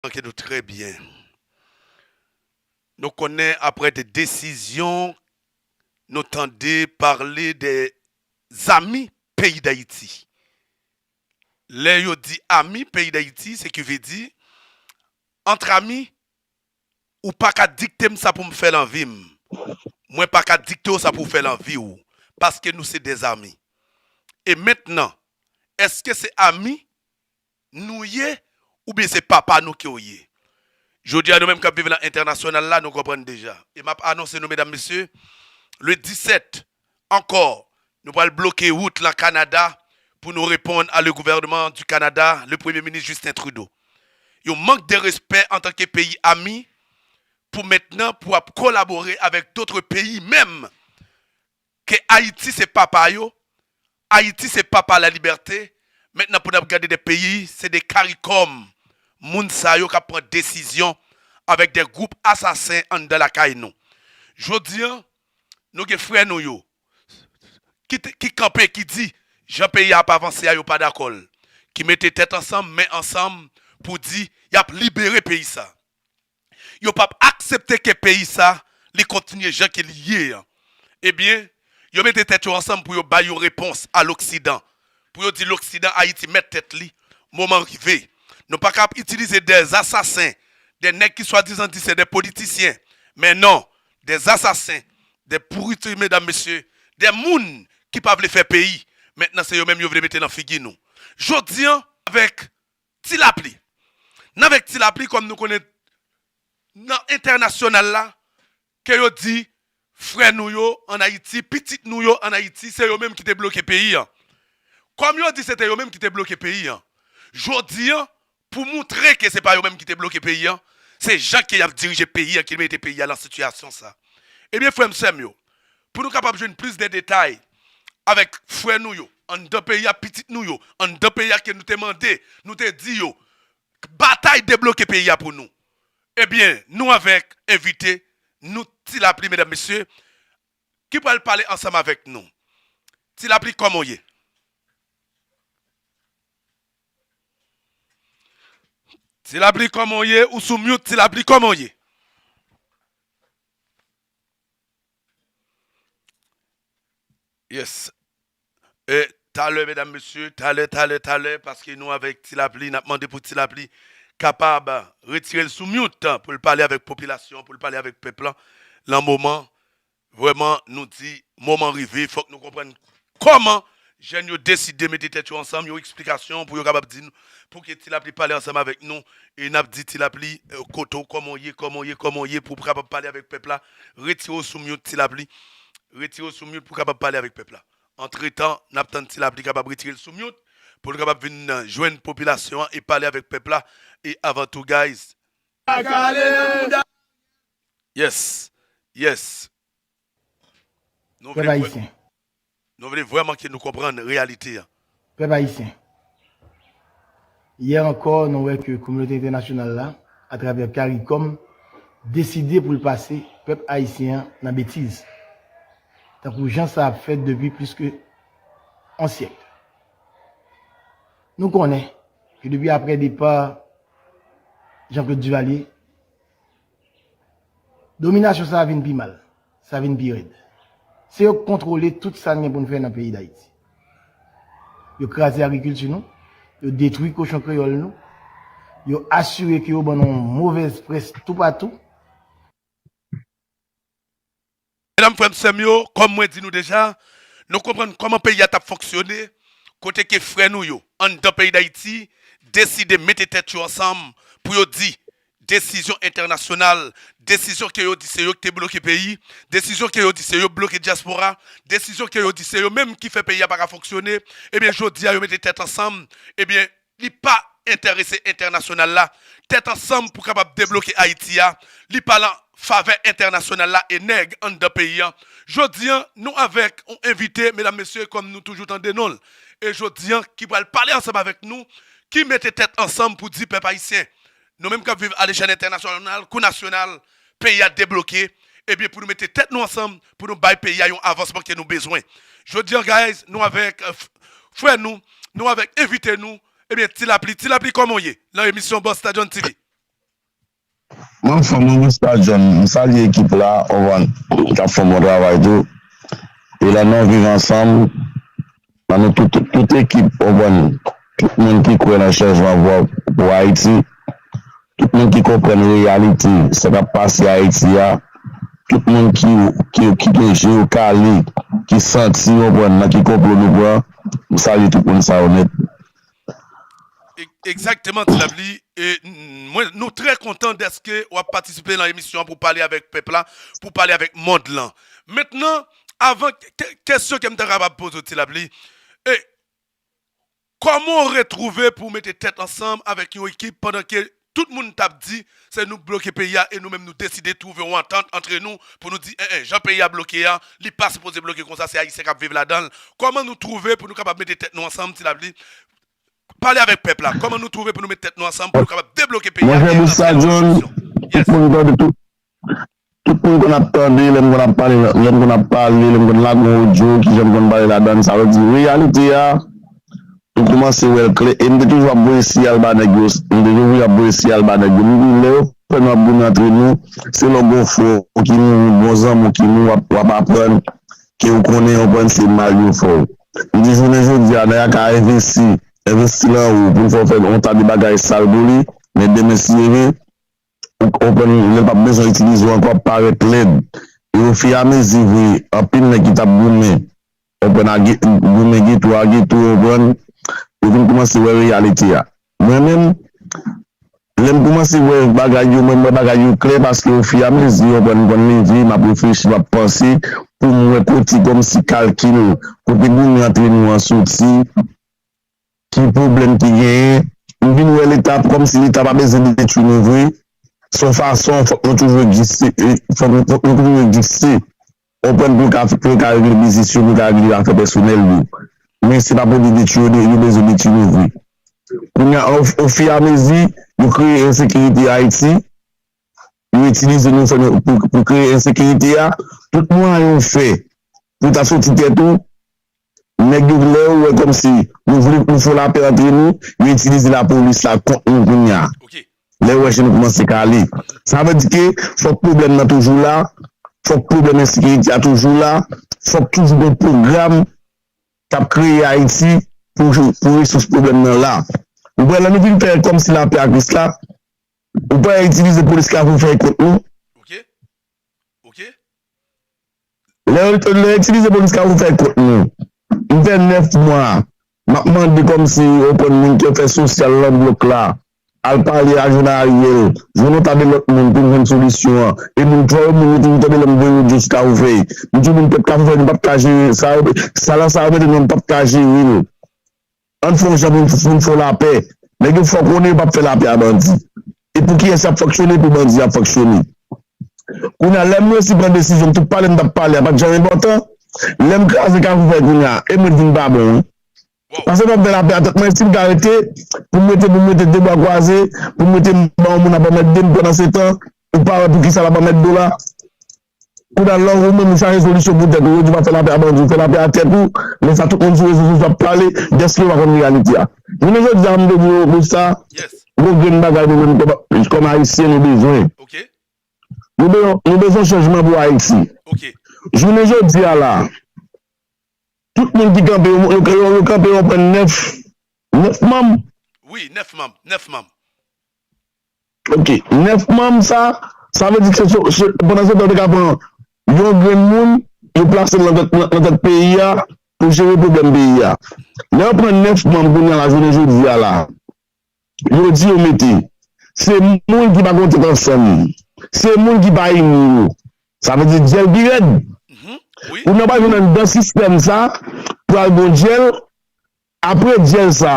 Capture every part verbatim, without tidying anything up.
Manke nou trè byen. Nou konnen apre de desizyon, nou tande pale de zami peyi Dayiti. Lè yo di ami peyi Dayiti, se ki vle di, ant ami, ou pa ka dikte m sa pou m fè nan vi m. Mwen pa ka dikte w sa pou w fè nan vi w. Paske nou se dèzami. E mentnan, èske se ami nou ye, oubyen se papa nou ke w ye? Jodi a, nou menm k ap viv nan entènasyonal la, nou konprann deja. E m ap anonse nou, medam, mesye, le disèt ankò, nou pral bloke wout lan Kanada pou nou reponn a le gouvernement du Canada, le premye minis Justin Trudeau. Yon mank de respè antanke peyi ami pou mentnan pou ap kolabore avèk dotre peyi menm ke Ayiti se papa yo, Ayiti se papa lalibète, mentnan pou n ap gade de peyi, se de karikòm moun sa yo k ap pran desizyon avèk de gwoup asasen anndan lakay nou. Jodi a, nou gen frè nou yo ki, te- ki kanpe, ki di, jan peyi a ap avanse a, yo pa dakò l, ki mete tèt ansanm, men ansanm, pou di y ap libere peyi sa. Yo p ap aksepte ke peyi sa, li kontinye jan ke li ye an. Ebyen, yo mete tèt yo ansanm pou yo bay yon repons a Loksidan. Pou yo di Loksidan, Ayiti mèt tèt li, moman rive. Nou pa ka ap itilize de asasen, de nèg ki swadizan di se de politisyen. Men non, de asasen, de pouriti, medam, mesye, de moun ki pa vle fè peyi. Mentnan, se yo menm yo vle mete nan figi nou. Jodi a, avèk Ti Lapli. N avèk Ti Lapli, kòm nou konnen nan entènasyonal la, ke yo di frè nou yo ann Ayiti, pitit nou yo ann Ayiti, se yo menm ki te bloke peyi a. Kòm yo di se te yo menm ki te bloke peyi a, jodi a, pou moutre ke se pa yo menm ki te bloke peyi a, se jan ke y ap dirije peyi a ki mete peyi a nan sitiyasyon sa. Ebyen, frè m, sè m yo, pou nou kapab jwenn plis de detay avèk frè nou yo, anndan peyi a, pitit nou yo, anndan peyi a ke nou te mande, nou te di yo, batay debloke peyi a pou nou. Ebyen, nou avèk envite nou, Ti Lapli, medam, mesye, ki pral pale ansanm avèk nou. Ti Lapli, kòman w ye? Ti Lapli, kòman w ye? Ou sou mute, Ti Lapli, kòman w ye? Yes. E, talè, medam, mesye, talè, talè, talè, paske nou avèk Ti Lapli, n ap mande pou Ti Lapli kapab retire l sou mute pou l pale avèk popilasyon, pou l pale avèk pèp la. Lan moman, vrèman, nou di, moman rive, fòk nou konprann kòman jèn yo deside mete tèt yo ansanm, yon eksplikasyon pou yo kapab di nou, pou ke Ti Lapli pale ansanm avèk nou, e n ap di Ti Lapli, e, kote w, kòman w ye, kòman w ye, kòman w ye, pou w kapab pale avèk pèp la, retire w sou mute, Ti Lapli, retire w sou mute pou w kapab pale avèk pèp la. Antretan, n ap tann Ti Lapli kapab retire l sou mute, pou l kapab vin, e, jwenn popilasyon an e pale avèk pèp la, e avan tou, guys. Yes, yes. Nou Pèp vle vre- ayisyen. Nou vle vrèman ke nou konprann reyalite a. Pèp ayisyen. Yè ankò, nou wè ke kominote entènasyonal la, atravè CARICOM, deside pou l pase pèp ayisyen an nan betiz. Tankou jan sa ap fèt depi plis ke yon syèk. Nou konnen ke depi apre depa Jean-Claude Duvalier, dominasyon sa a vin pi mal, sa vin pi rèd. Se yo k kontwole tout sa n gen pou n fè nan peyi Dayiti. Yo kraze agrikilti nou, yo detwi kochon kreyòl nou, yo asire ke yo ban nou yon movèz près toupatou. Medam, frè m, sè m yo, kòm mwen di nou deja, nou konprann kòman peyi a t ap fonksyone, kote ke frè nou yo, anndan peyi Dayiti, deside mete tèt yo ansanm pou yo di, desizyon entènasyonal, desizyon ke yo di se yo ki te bloke peyi, desizyon ke yo di se yo bloke dyaspora, desizyon ke yo di se yo menm ki fè peyi a pa ka fonksyone, ebyen, jodi a, yo mete tèt ansanm, ebyen, li pa enterese entènasyonal la, tèt ansanm pou kapab debloke Ayiti a, li pa lan favè entènasyonal la e nèg anndan peyi a. Jodi a, nou avèk yon envite, medam, mesye, kòm nou toujou tande non l. E jodi a, ki pral pale ansanm avèk nou, ki mete tèt ansanm pou di pèp ayisyen, nou menm k ap viv alechèl entènasyonal kou nasyonal, peyi a debloke, ebyen, pou nou mete tèt nou ansanm, pou nou bay peyi a yon avansman ke nou bezwen. Jodi a, guys, nou avèk, e, f- frè nou, nou avèk envite nou, ebyen, Ti Lapli. Ti Lapli, kòman w ye? Nan emisyon Bòs Stadion T V. Mwen, fanmi Busta John, m salye ekip la, w konprann, k ap fè yon bon travay tou. E la, nou viv ansanm, nan nou tout, tout ekip, w konprann, tout moun ki kwè nan chanjman pou, pou Ayiti, tout moun ki konprann reyalite, sa k ap pase Ayiti a, tout moun ki, ki, ki gen je yo kale, ki santi, w konprann, nan ki konplo nou pran, m salye tout moun sa yo nèt. E- Egzakteman, Ti Lapli. E, n- mwen, nou trè kontan dèske w ap patisipe nan emisyon an pou pale avèk pèp la, pou pale avèk mond lan. Mentnan, avan, ke- kesyon ke m ta kapab poze w, Ti Lapli, e, kòman w retwouve pou w mete tèt ansanm avèk yon ekip pandan ke tout moun t ap di se nou k bloke peyi a e nou menm nou deside twouve yon antant antre nou pou nou di, en, en, jan peyi a bloke a, li pa sipoze bloke konsa, se Ayisyen k ap viv ladan l. Kòman nou twouve pou nou kapab mete tèt nou ansanm, Ti Lapli, pale avèk pèp la. Kòman nou twouve pou nou met tèt nou ansanm pou nou kapab debloke peyi a Monchè e Busta antre nan John, solisyon? Tout moun tande, tout, tout moun konn ap tande, lè m konn ap pale, lè m konn ap pale, lè m konn lage yon odyo, kijan m konn pale ladan l, sa vle di reyalite a, nou kòmanse wè l klè, e m te toujou ap voye siyal ba nèg yo, m te toujou ap voye siyal ba nèg yo, m di lè yo fè nou ap goumen antre nou, se lè w gon frè w ki mouri, gon zanmi w ki mouri, w ap, w ap aprann ke w konnen, w konprann se mal yo fè w. M di jounen jodi a, nèg la ka envesti, envesti nan ou, pou l fè w fè yon ta de bagay sal pou li, men demen si Dye vle, ou, w konprann, lè l p ap bezwen itilize w ankò, w ap parèt lèd. E ofiramezi vre, anpil nèg ki t ap goumen, w konprann, a ge- goumen geto a geto, w konprann, yo vin kòmanse wè reyalite a. Mwen menm, lè m kòmanse wè bagay yo, mwen m wè bagay yo klè paske ofiramezi, w konprann, m konn leve, m ap reflechi, m ap panse pou m wè kote kòmsi kalkil, kote goumen antre nou an soti, ki pwoblèm ki genyen. M vin wè Leta kòmsi Leta pa bezwen detwi nou vre. Se yon fason, fòk nou toujou egziste, e, fòk nou, fòk nou toujou egziste. Konprann pou yo ka, pou yo ka regle biznis yo, pou yo ka regle afè pèsonèl yo. Men se pa pou yo detwi yo, yo bezwen detwi nou vre. Kounye a, o- ofiramezi, yo kreye ensekirite Ayiti, yo itilize nou fè nou- pou, pou kreye ensekirite a, tout mwayen yo fè pou ta soti tèt ou, nèg yo lè yo wè kòmsi nou vle nou fè lapè antre nou, yo itilize lapolis la kont nou kounye a. Ok. Lè yo wè jan nou kòmanse kale. Sa vle di ke fòk pwoblèm nan toujou la, fòk pwoblèm ensekirite a toujou la, fòk toujou gen pwogram k ap kreye Ayiti pou, pou rezoud pwoblèm nan la. Ou wè, lè nou vin fè kòmsi lapè ak Ris la, ou pa itilize polis Kafou Fèy kont nou. Ok. Ok. Lè yo lè yo itilize polis Kafou Fèy kont nou, m fè nèf mwa, m ap mande kòmsi yo pran moun ki fè sosyal nan blòk la, al pale a Jona Ariel, jwenn yon ta de lòt moun pou n jwenn solisyon an. E moun twò yo moun yo toujou tande lè m voye yo jis Kafou Fèy. M di moun pèp Kafou Fèy nou p ap ka jere sa, sa la sa yo mete nou an, nou p ap ka jere l. Ann fè yon jan pou n pou n fè lapè. Nèg yo fè w konnen yo p ap fè lapè a bandi. E pou kiyès y ap fonksyone? Pou bandi y ap fonksyone. Kounye a, lè m resi pran desizyon, m tout pale m t ap pale a pa t janm enpòtan. Lè m kraze Kafou Fèy kounye a, e mwen vin pa bon wi. Paske m ap fè lapè a tèt mwen, si m ka rete, pou m rete, pou m rete de bra kwaze, pou m rete m ba yon moun ap anmède m pandan se tan, ou pa wè pou kisa l ap anmède w la. Kounye a, lè ou menm ou chache solisyon pou tèt ou, yo di w pa fè lapè a bandi, ou fè lapè a tèt ou, lè sa tout moun sou rezo sosyo ap pale, dèske yo pa konn reyalite a. Jounen jodi a, m te di w, Busta, Yes. gwo grenn bagay nou menm kòm, kòm Ayisyen nou bezwen. Ok. Nou bezwen, nou bezwen chanjman pou Ayiti. Ok. Jounen jodi a la, tout moun ki kanpe, yo, yo, yo, yo kanpe, yo pran nèf, nèf manm. Wi, nèf manm, nèf manm. Ok, nèf manm sa, sa vle di ke se, se, pandan se tan, yo te ka pran yon grenn moun, yo plase l nan tèt, nan, nan tèt peyi a, pou jere pwoblèm peyi a. Lè yo pran nèf manm kounye a la, jounen jodi a la, yo di yo mete, se moun ki pa gen tèt ansanm, se moun ki pa ini yo. Sa vle di dyèl pi rèd. Mhm. Wi. Ou nan pa jwenn anndan sistèm sa, pral gon dyèl, apre dyèl sa,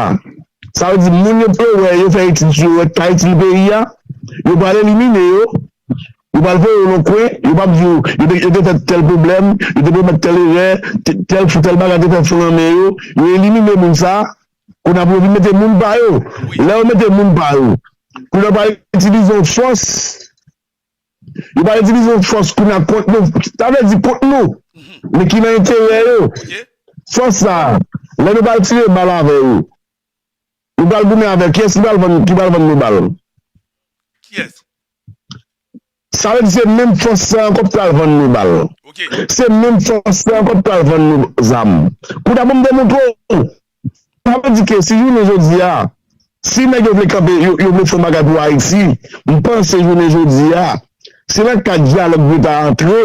sa vle di moun yo, yo wè, yo fè etid sou yo, wè k ka itil peyi a, yo pral elimine yo, yo pral voye yo nan kwen, yo p ap di w, yo te, yo te fè tèl pwoblèm, yo te komèt tèl erè, t- tèl, tèl bagay te fè flanmen yo, yo elimine moun sa, kounye a pou yo vin mete moun pa yo. Lè yo mete moun pa yo, kounye a yo pral itilize yon fòs, yo pral itilize yon fòs kounye a kont nou, sa vle di kont nou, men ki nan enterè yo. Ok. Fòs sa, lè nou pral tire bal avè yo, nou pral goumen avè kiyès ki pral vann, ki pral vann nou bal? Kiyès? Sa vle di se menm fòs sa ankò k pral vann nou bal. Se menm fòs sa ankò k pral vann nou zam. Kounye a pou m demontre w. Sa vle di ke si jounen jodi a, si nèg yo vle kanpe, yo, yo vle fè yon bagay pou Ayiti, m panse jounen jodi a, se nan kad dyalòg yo ta antre.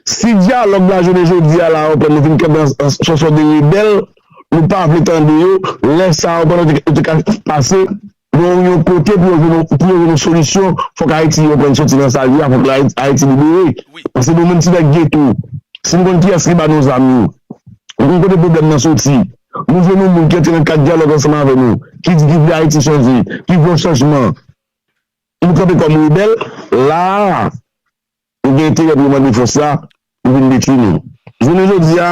Si dyalòg la jounen jodi a la, ou konprann nou vin kanpe an, an, sou sòt de rebèl, nou pa vle tande yo, lè sa a, ou konprann, yo te, yo te ka pase yon, yon kote pou yo jwenn, pou yo jwenn yon solisyon, fòk Ayiti yo pran soti nan sa l ye a, fòk Ayiti, Ayiti libere. Paske nou menm ti nèg geto, si nou konn kiyès ki ba nou zam yo, nou konn kote pwoblèm nan soti. Nou jwenn yon moun ki antre nan kad dyalòg ansanm avè nou, ki di ki vle Ayiti chanje, ki vle yon chanjman. Nou kanpe kòm rebèl, la a, nou gen enterè pou yo mande fòs la pou vin detwi nou. Jounen jodi a,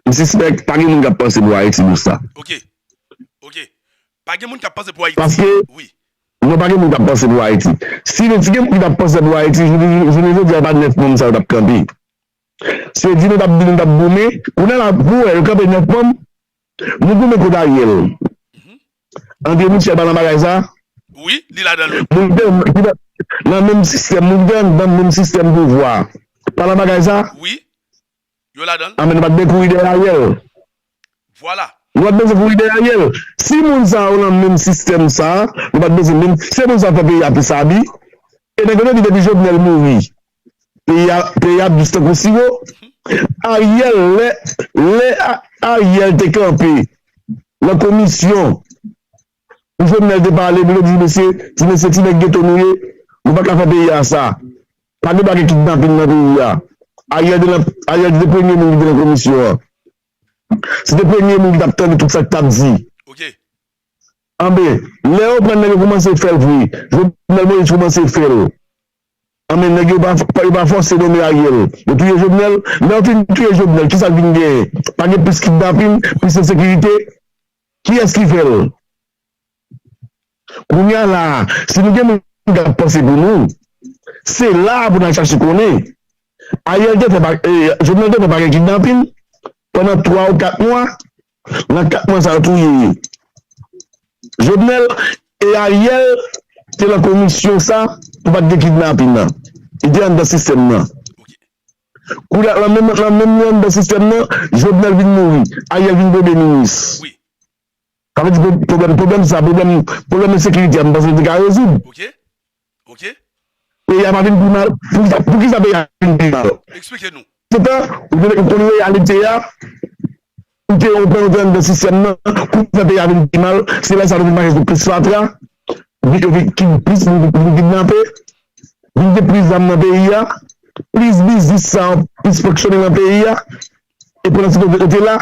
m sispèk pa gen moun k ap panse pou Ayiti pou sa. Ok. Ok. Pa gen moun k ap panse pou Ayiti. Paske, non, pa gen moun k ap panse pou Ayiti. Si, si gen moun ki t ap panse pou Ayiti, jounen, jounen jodi a, e pa nèf manm sa yo t ap kanpe. Se di nou t ap di nou t ap goumen. Kounye a la, pou wè, yo kanpe nèf manm. Nou goumen kont Ariel. André Michel pa nan bagay sa? Wi, li ladan l, wi. Moun ki te nan, nan menm sistèm, moun ki te anndan menm sistèm pouvwa. Pa nan bagay sa? Wi, yo ladan l. Anben, nou pa t bezwen kouri dèyè Ariel. Vwala. Nou pa t bezwen kouri dèyè Ariel. Si moun sa yo nan menm sistèm sa, nou pa t bezwen menm. Se moun sa fè peyi a pi sabi. E nèg yo te di depi Jovenel mouri, peyi a, peyi a ap dous tankou siwo. Ariel, lè, lè A-, Ariel te kanpe nan komisyon pou Jovenel te pale, pou yo di, mesye, ti mesye, ti nèg geto nou ye, nou pa ka fè peyi a sa. Pa gen bagay kidnapin nan peyi a. Ariel te nan, Ariel te premye moun ki te nan komisyon an. Se te premye moun ki t ap tande tout sa k t ap di. Ok. Anben, lè yo pran nèg yo kòmanse fè l vre. Jovenel Moïse kòmanse fè l. Anben, nèg yo pa, pa, yo pa fòse nonmen Ariel. Yo touye Jovenel. Lè yo fin touye Jovenel, kisa k vin genyen? Pa gen plis kidnapin, plis ensekirite. Kiyès ki fè l? Kounye a la a, si nou gen moun k ap panse pou nou, se la a pou n al chache konnen. Ariel te fè pa, eh, Jovenel te fè pa gen kidnapin pandan twa ou kat mwa. Nan kat mwa sa yo touye Jovenel e Ariel te nan komisyon sa pou pa t gen kidnapin nan. Li te anndan sistèm nan. Kounye a, nan menm, nan menm anndan sistèm nan, Jovenel vin mouri, Ariel vin premye minis. Sa vle di pwoblèm, pwoblèm sa, pwoblèm, pwoblèm ensekirite a, m panse li te ka rezoud. Ok. Ok. Peyi a pa vin pi mal. Poukisa, poukisa peyi a vin pi mal? Eksplike nou. Se tan, ou te, ou konn reyalite a, ou te, ou pran, ou te anndan sistèm nan, pou fè peyi a vin pi mal, se lè sa nou vin mache sou plis fatra, vin, vin, ki plis moun, moun kidnape, vin gen plis zam nan peyi a, plis biznis sa yo plis fonksyone nan peyi a, e pandan se kote kote la,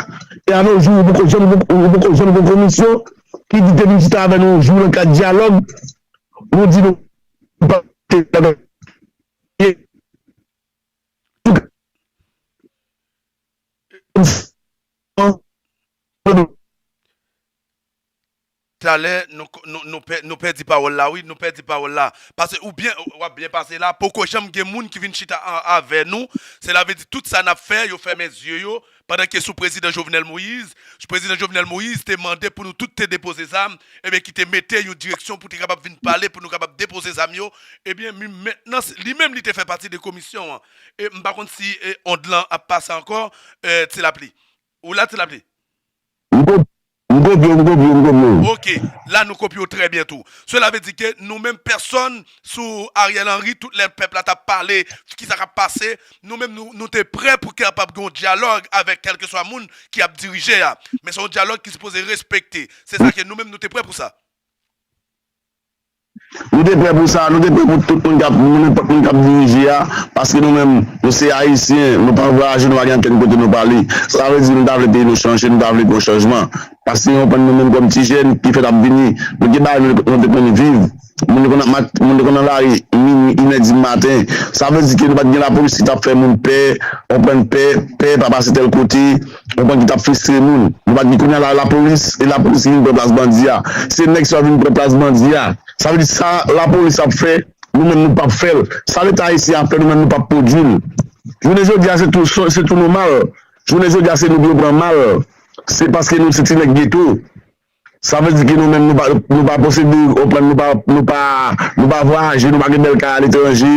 e a nos jours, ou poko janm, ou poko janm gen komisyon ki di te vin chita avè nou yon jou nan kad dyalòg, nou di nou pa te Talè, nou, nou, nou, pè, nou pèdi pawòl la, wi, nou pèdi pawòl la. Paske ou byen, w ap byen pase la, poko janm gen moun ki vin chita an, avè nou. Sela vle di tout sa n ap fè, yo fèmen zye yo, pandan ke sou prezidan Jovenel Moïse, prezidan Jovenel Moïse te mande pou nou tout te depoze zam, ebyen ki te mete yon direksyon pou te kapab vin pale, pou nou kapab depoze zam yo, ebyen, mi, mentnan, li menm li te fè pati de komisyon an. E m pa konn si, e, ond lan ap pase ankò, e, Ti Lapli. Ou la, Ti Lapli? M kopye w, m kopye w, m kopye w. Ok, la nou kopye w trè byen tou. Sela vle di ke nou menm pèsòn sou Ariel Henry, tout lè pèp la t ap pale, kisa k ap pase, nou menm nou, nou te prè pou kapab gen yon dyalòg avèk kèlkeswa moun ki ap dirije a. Men se yon dyalòg ki sipoze respekte. Se sa ke nou menm nou te prè pou sa. Nou te prè pou sa, nou te prè pou tout moun k ap, nenpòt moun k ap dirije a, paske nou menm, nou se Ayisyen, nou pa vwayaje, nou pa gen ankenn kote nou prale. Sa vle di nou ta vle peyi nou chanje, nou ta vle gen yon chanjman. Paske yon pwen nou menm kòm ti jèn ki fèk ap vini, nou gen bagay nou, nou te konn viv. Moun te konn ap mat-, moun te konn nan lari minwi, inè di maten. Sa vle di ke nou pa t gen lapolis ki t ap fè moun pè, yon pwen pè, pè pa pase tèl kote, yon pwen ki t ap fristre moun. Nou pa t gen kounye a la, lapolis, e lapolis ki vin pran plas bandi a. Se nèg sa yo vin pran plas bandi a. Sa vle di sa lapolis ap fè, nou menm nou p ap fè l. Sa Leta ayisyen ap fè, nou menm nou p ap pwodui l. Jounen jodi a, se tou, se tou nòmal. Jounen jodi a, se nou pou yo pran mal. Se paske nou se ti nèg geto. Sa vle di ke nou menm nou pa, nou pa posede, ou konprann, nou pa, nou pa, nou pa vwayaje, nou pa gen bèl kay aletranje.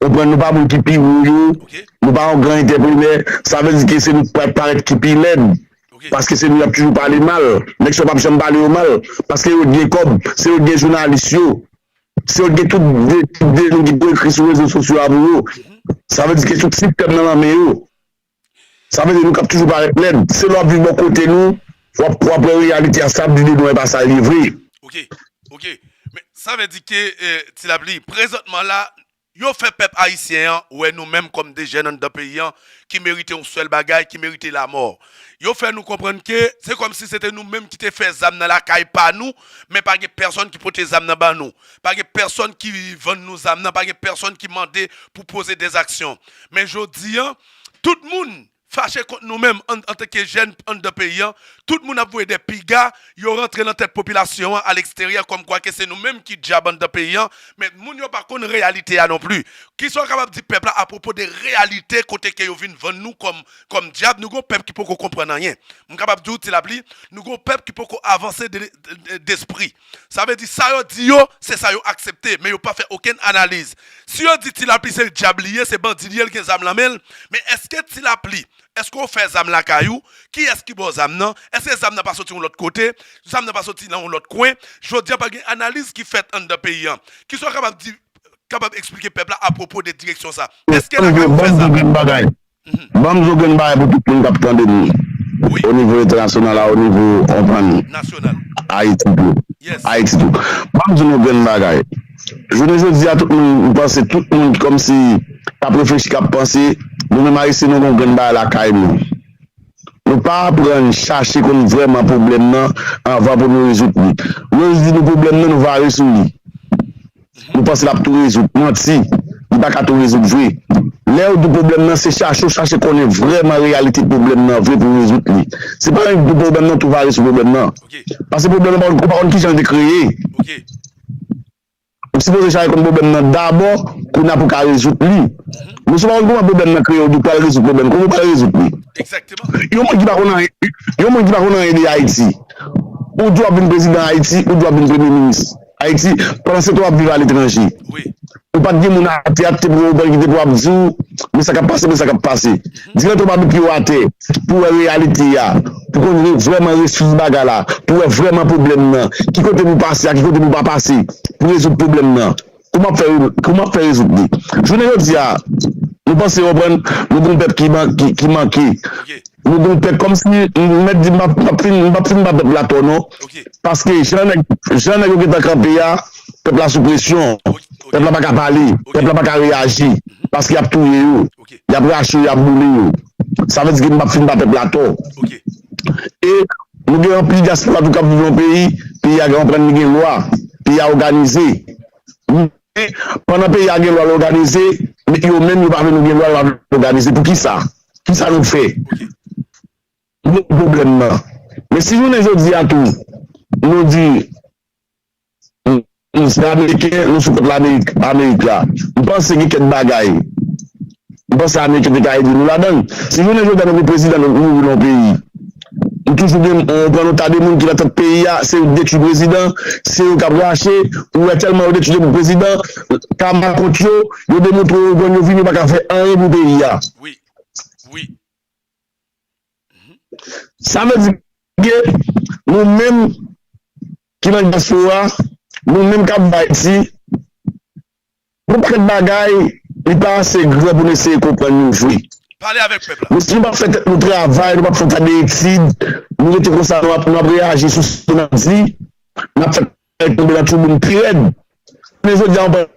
Ou konprann, nou pa moun ki pi wo yo. Nou pa yon gran antreprene. Sa vle di ke se nou k pral parèt ki pi lèd. Paske se nou y ap toujou pale mal. Nèg sa yo p ap janm pale yo mal. Paske yo t gen kòb. Se yo t gen jounalis yo. Se yo t gen tout de, tout de moun ki pou ekri sou rezo sosyo a pou yo. Sa vle di ke tout sistèm nan nan men yo. Sa vle di nou k ap toujou parèt lèd. Se lè w ap viv bò kote nou, w ap, w ap wè reyalite a, sa ap di de nou e pa sa l ye vre. Ok, ok. Men sa vle di ke, eh, Ti Lapli, prezantman la, yo fè pèp ayisyen an wè nou menm kòm de jèn anndan peyi an ki merite yon sèl bagay, ki merite lamò. Yo fè nou konprann ke se kòmsi se te nou menm ki te fè zam nan lakay pa nou, men pa gen pèsonn ki pote zam nan ban nou. Pa gen pèsonn ki vann nou zam nan, pa gen pèsonn ki mande pou poze dèzaksyon. Men jodi an, tout moun fache kont nou menm an, antanke jèn anndan peyi an, tout moun ap voye de piga, yo rantre nan tèt popilasyon an aleksteryè kòmkwa ke se nou menm ki dyab anndan peyi an, men moun yo pa konn reyalite a non pli. Kisa w kapab di pèp la apwopo de reyalite kote ke yo vin vann nou kòm, kòm dyab? Nou gon pèp ki poko konprann anyen. M kapab di w, Ti Lapli, nou gon pèp ki poko avanse de, de, despri. Sa vle di sa yo di yo, se sa yo aksepte, men yo pa fè okenn analiz. Si yo di Ti Lapli se dyab li ye, se bandi li ye, l gen zam nan men l, men èske Ti Lapli, èske w fè zam lakay ou? Kiyès ki ba w zam nan? Èske zam nan pa soti yon lòt kote? Zam nan pa soti nan yon lòt kwen? Jodi a pa gen analiz ki fèt anndan peyi an. Kisa w kapab di, kapab eksplike pèp la apwopo de direksyon sa? Èske lakay ou fè zam? Ban m di w grenn bagay. Ban m di w grenn bagay pou tout moun k ap tande m. O nivo entènasyonal a, o nivo, w konprann, Ayiti tou. Ayiti tou. Ban m di nou grenn bagay. Jounen jodi a, tout moun, m panse tout moun kòmsi k ap reflechi, k ap panse, nou menm Ayisyen, nou gon grenn bagay lakay nou. Nou pa aprann chache konn vrèman pwoblèm nan anvan pou nou rezoud li. Nou di nou pwoblèm nan, nou vare sou li. Nou panse l ap tou rezoud. Manti. Li pa ka tou rezoud vre. Lè yo di w pwoblèm nan, se chache w chache konnen vrèman reyalite pwoblèm nan vre pou w rezoud li. Se pa renk di w pwoblèm nan, tou vare sou pwoblèm nan. Paske pwoblèm nan, ou pa konn kijan l te kreye. Ou sipoze chache konn pwoblèm nan dabò, kounye a pou w ka rezoud li. Men si w pa konn kòman pwoblèm nan kreye, ou di w pral rezoud pwoblèm, kòman w pral rezoud li? Yon moun ki pa konn anyen, yon moun ki pa konn anyen de Ayiti, ou di w ap vin prezidan Ayiti, ou di w ap vin premye minis Ayiti, pandan se tan w ap viv aletranje. Ou pa t gen moun atè a te pou w pran ki te pou ap di w, men sa k ap pase, men sa k ap pase. Di lè w pa met pye w atè pou w wè reyalite a, pou konn vrèman resous bagay la, pou w wè vrèman pwoblèm nan, ki kote pou w pase a, ki kote pou w pa pase, pou rezoud pwoblèm nan. Kòman w ap fè, kòman w ap fè rezoud li? Jounen jodi a, nou panse w konprann, nou gon pèp ki, man- ki, ki manke. Nou gon pèp kòmsi, m mèt di, m p ap, m p ap fin, m p ap fin ba pèp la tò non. Paske jan nèg, jan nèg yo gentan kanpe a, pèp la sou presyon. Pèp la pa ka pale, pèp la pa ka reyaji. Paske y ap touye yo, y ap rache yo, y ap boule yo. Sa vle di ke m p ap fin ba pèp la tò. E nou gen anpil dyaspora tou k ap viv nan peyi, peyi a gen konprann li gen lwa, peyi a òganize. Men pandan peyi a gen lwa l òganize, men yo menm yo pa vle nou gen lwa, yo pa vle nou òganize. Poukisa? Kisa nou fè? Nou pwoblèm nan. Men si jounen jodi a tou, nou di, nou se Ameriken, nou sou kont Lamerik, Amerik la. M panse gen kèk bagay. M panse Ameriken te ka ede nou ladan l. Si jounen jodi a nou gen prezidan nou mouri nan yon peyi, nou toujou gen, ou pran yon ta de moun ki nan tèt peyi a, se yo k detwi prezidan, se yo k ap rache, ou wè tèlman yo detwi prezidan, kama kont yo, yo demontre yo grann, yo vini, yo pa ka fè anyen pou peyi a. Sa vle di ke nou menm ki nan dyaspora, nou menm k ap viv Ayiti, gon pakèt bagay, li pa ase gran pou nou eseye konprann yo vre. Pale avèk pèp la. Men si nou p ap fè tèt nou travay, nou p ap fè yon ta de etid, nou rete konsa, nou ap, nou ap reyaji sou sa n ap di, n ap fè tonbe nan tchouboum pi rèd. Men jodi a, yon pa-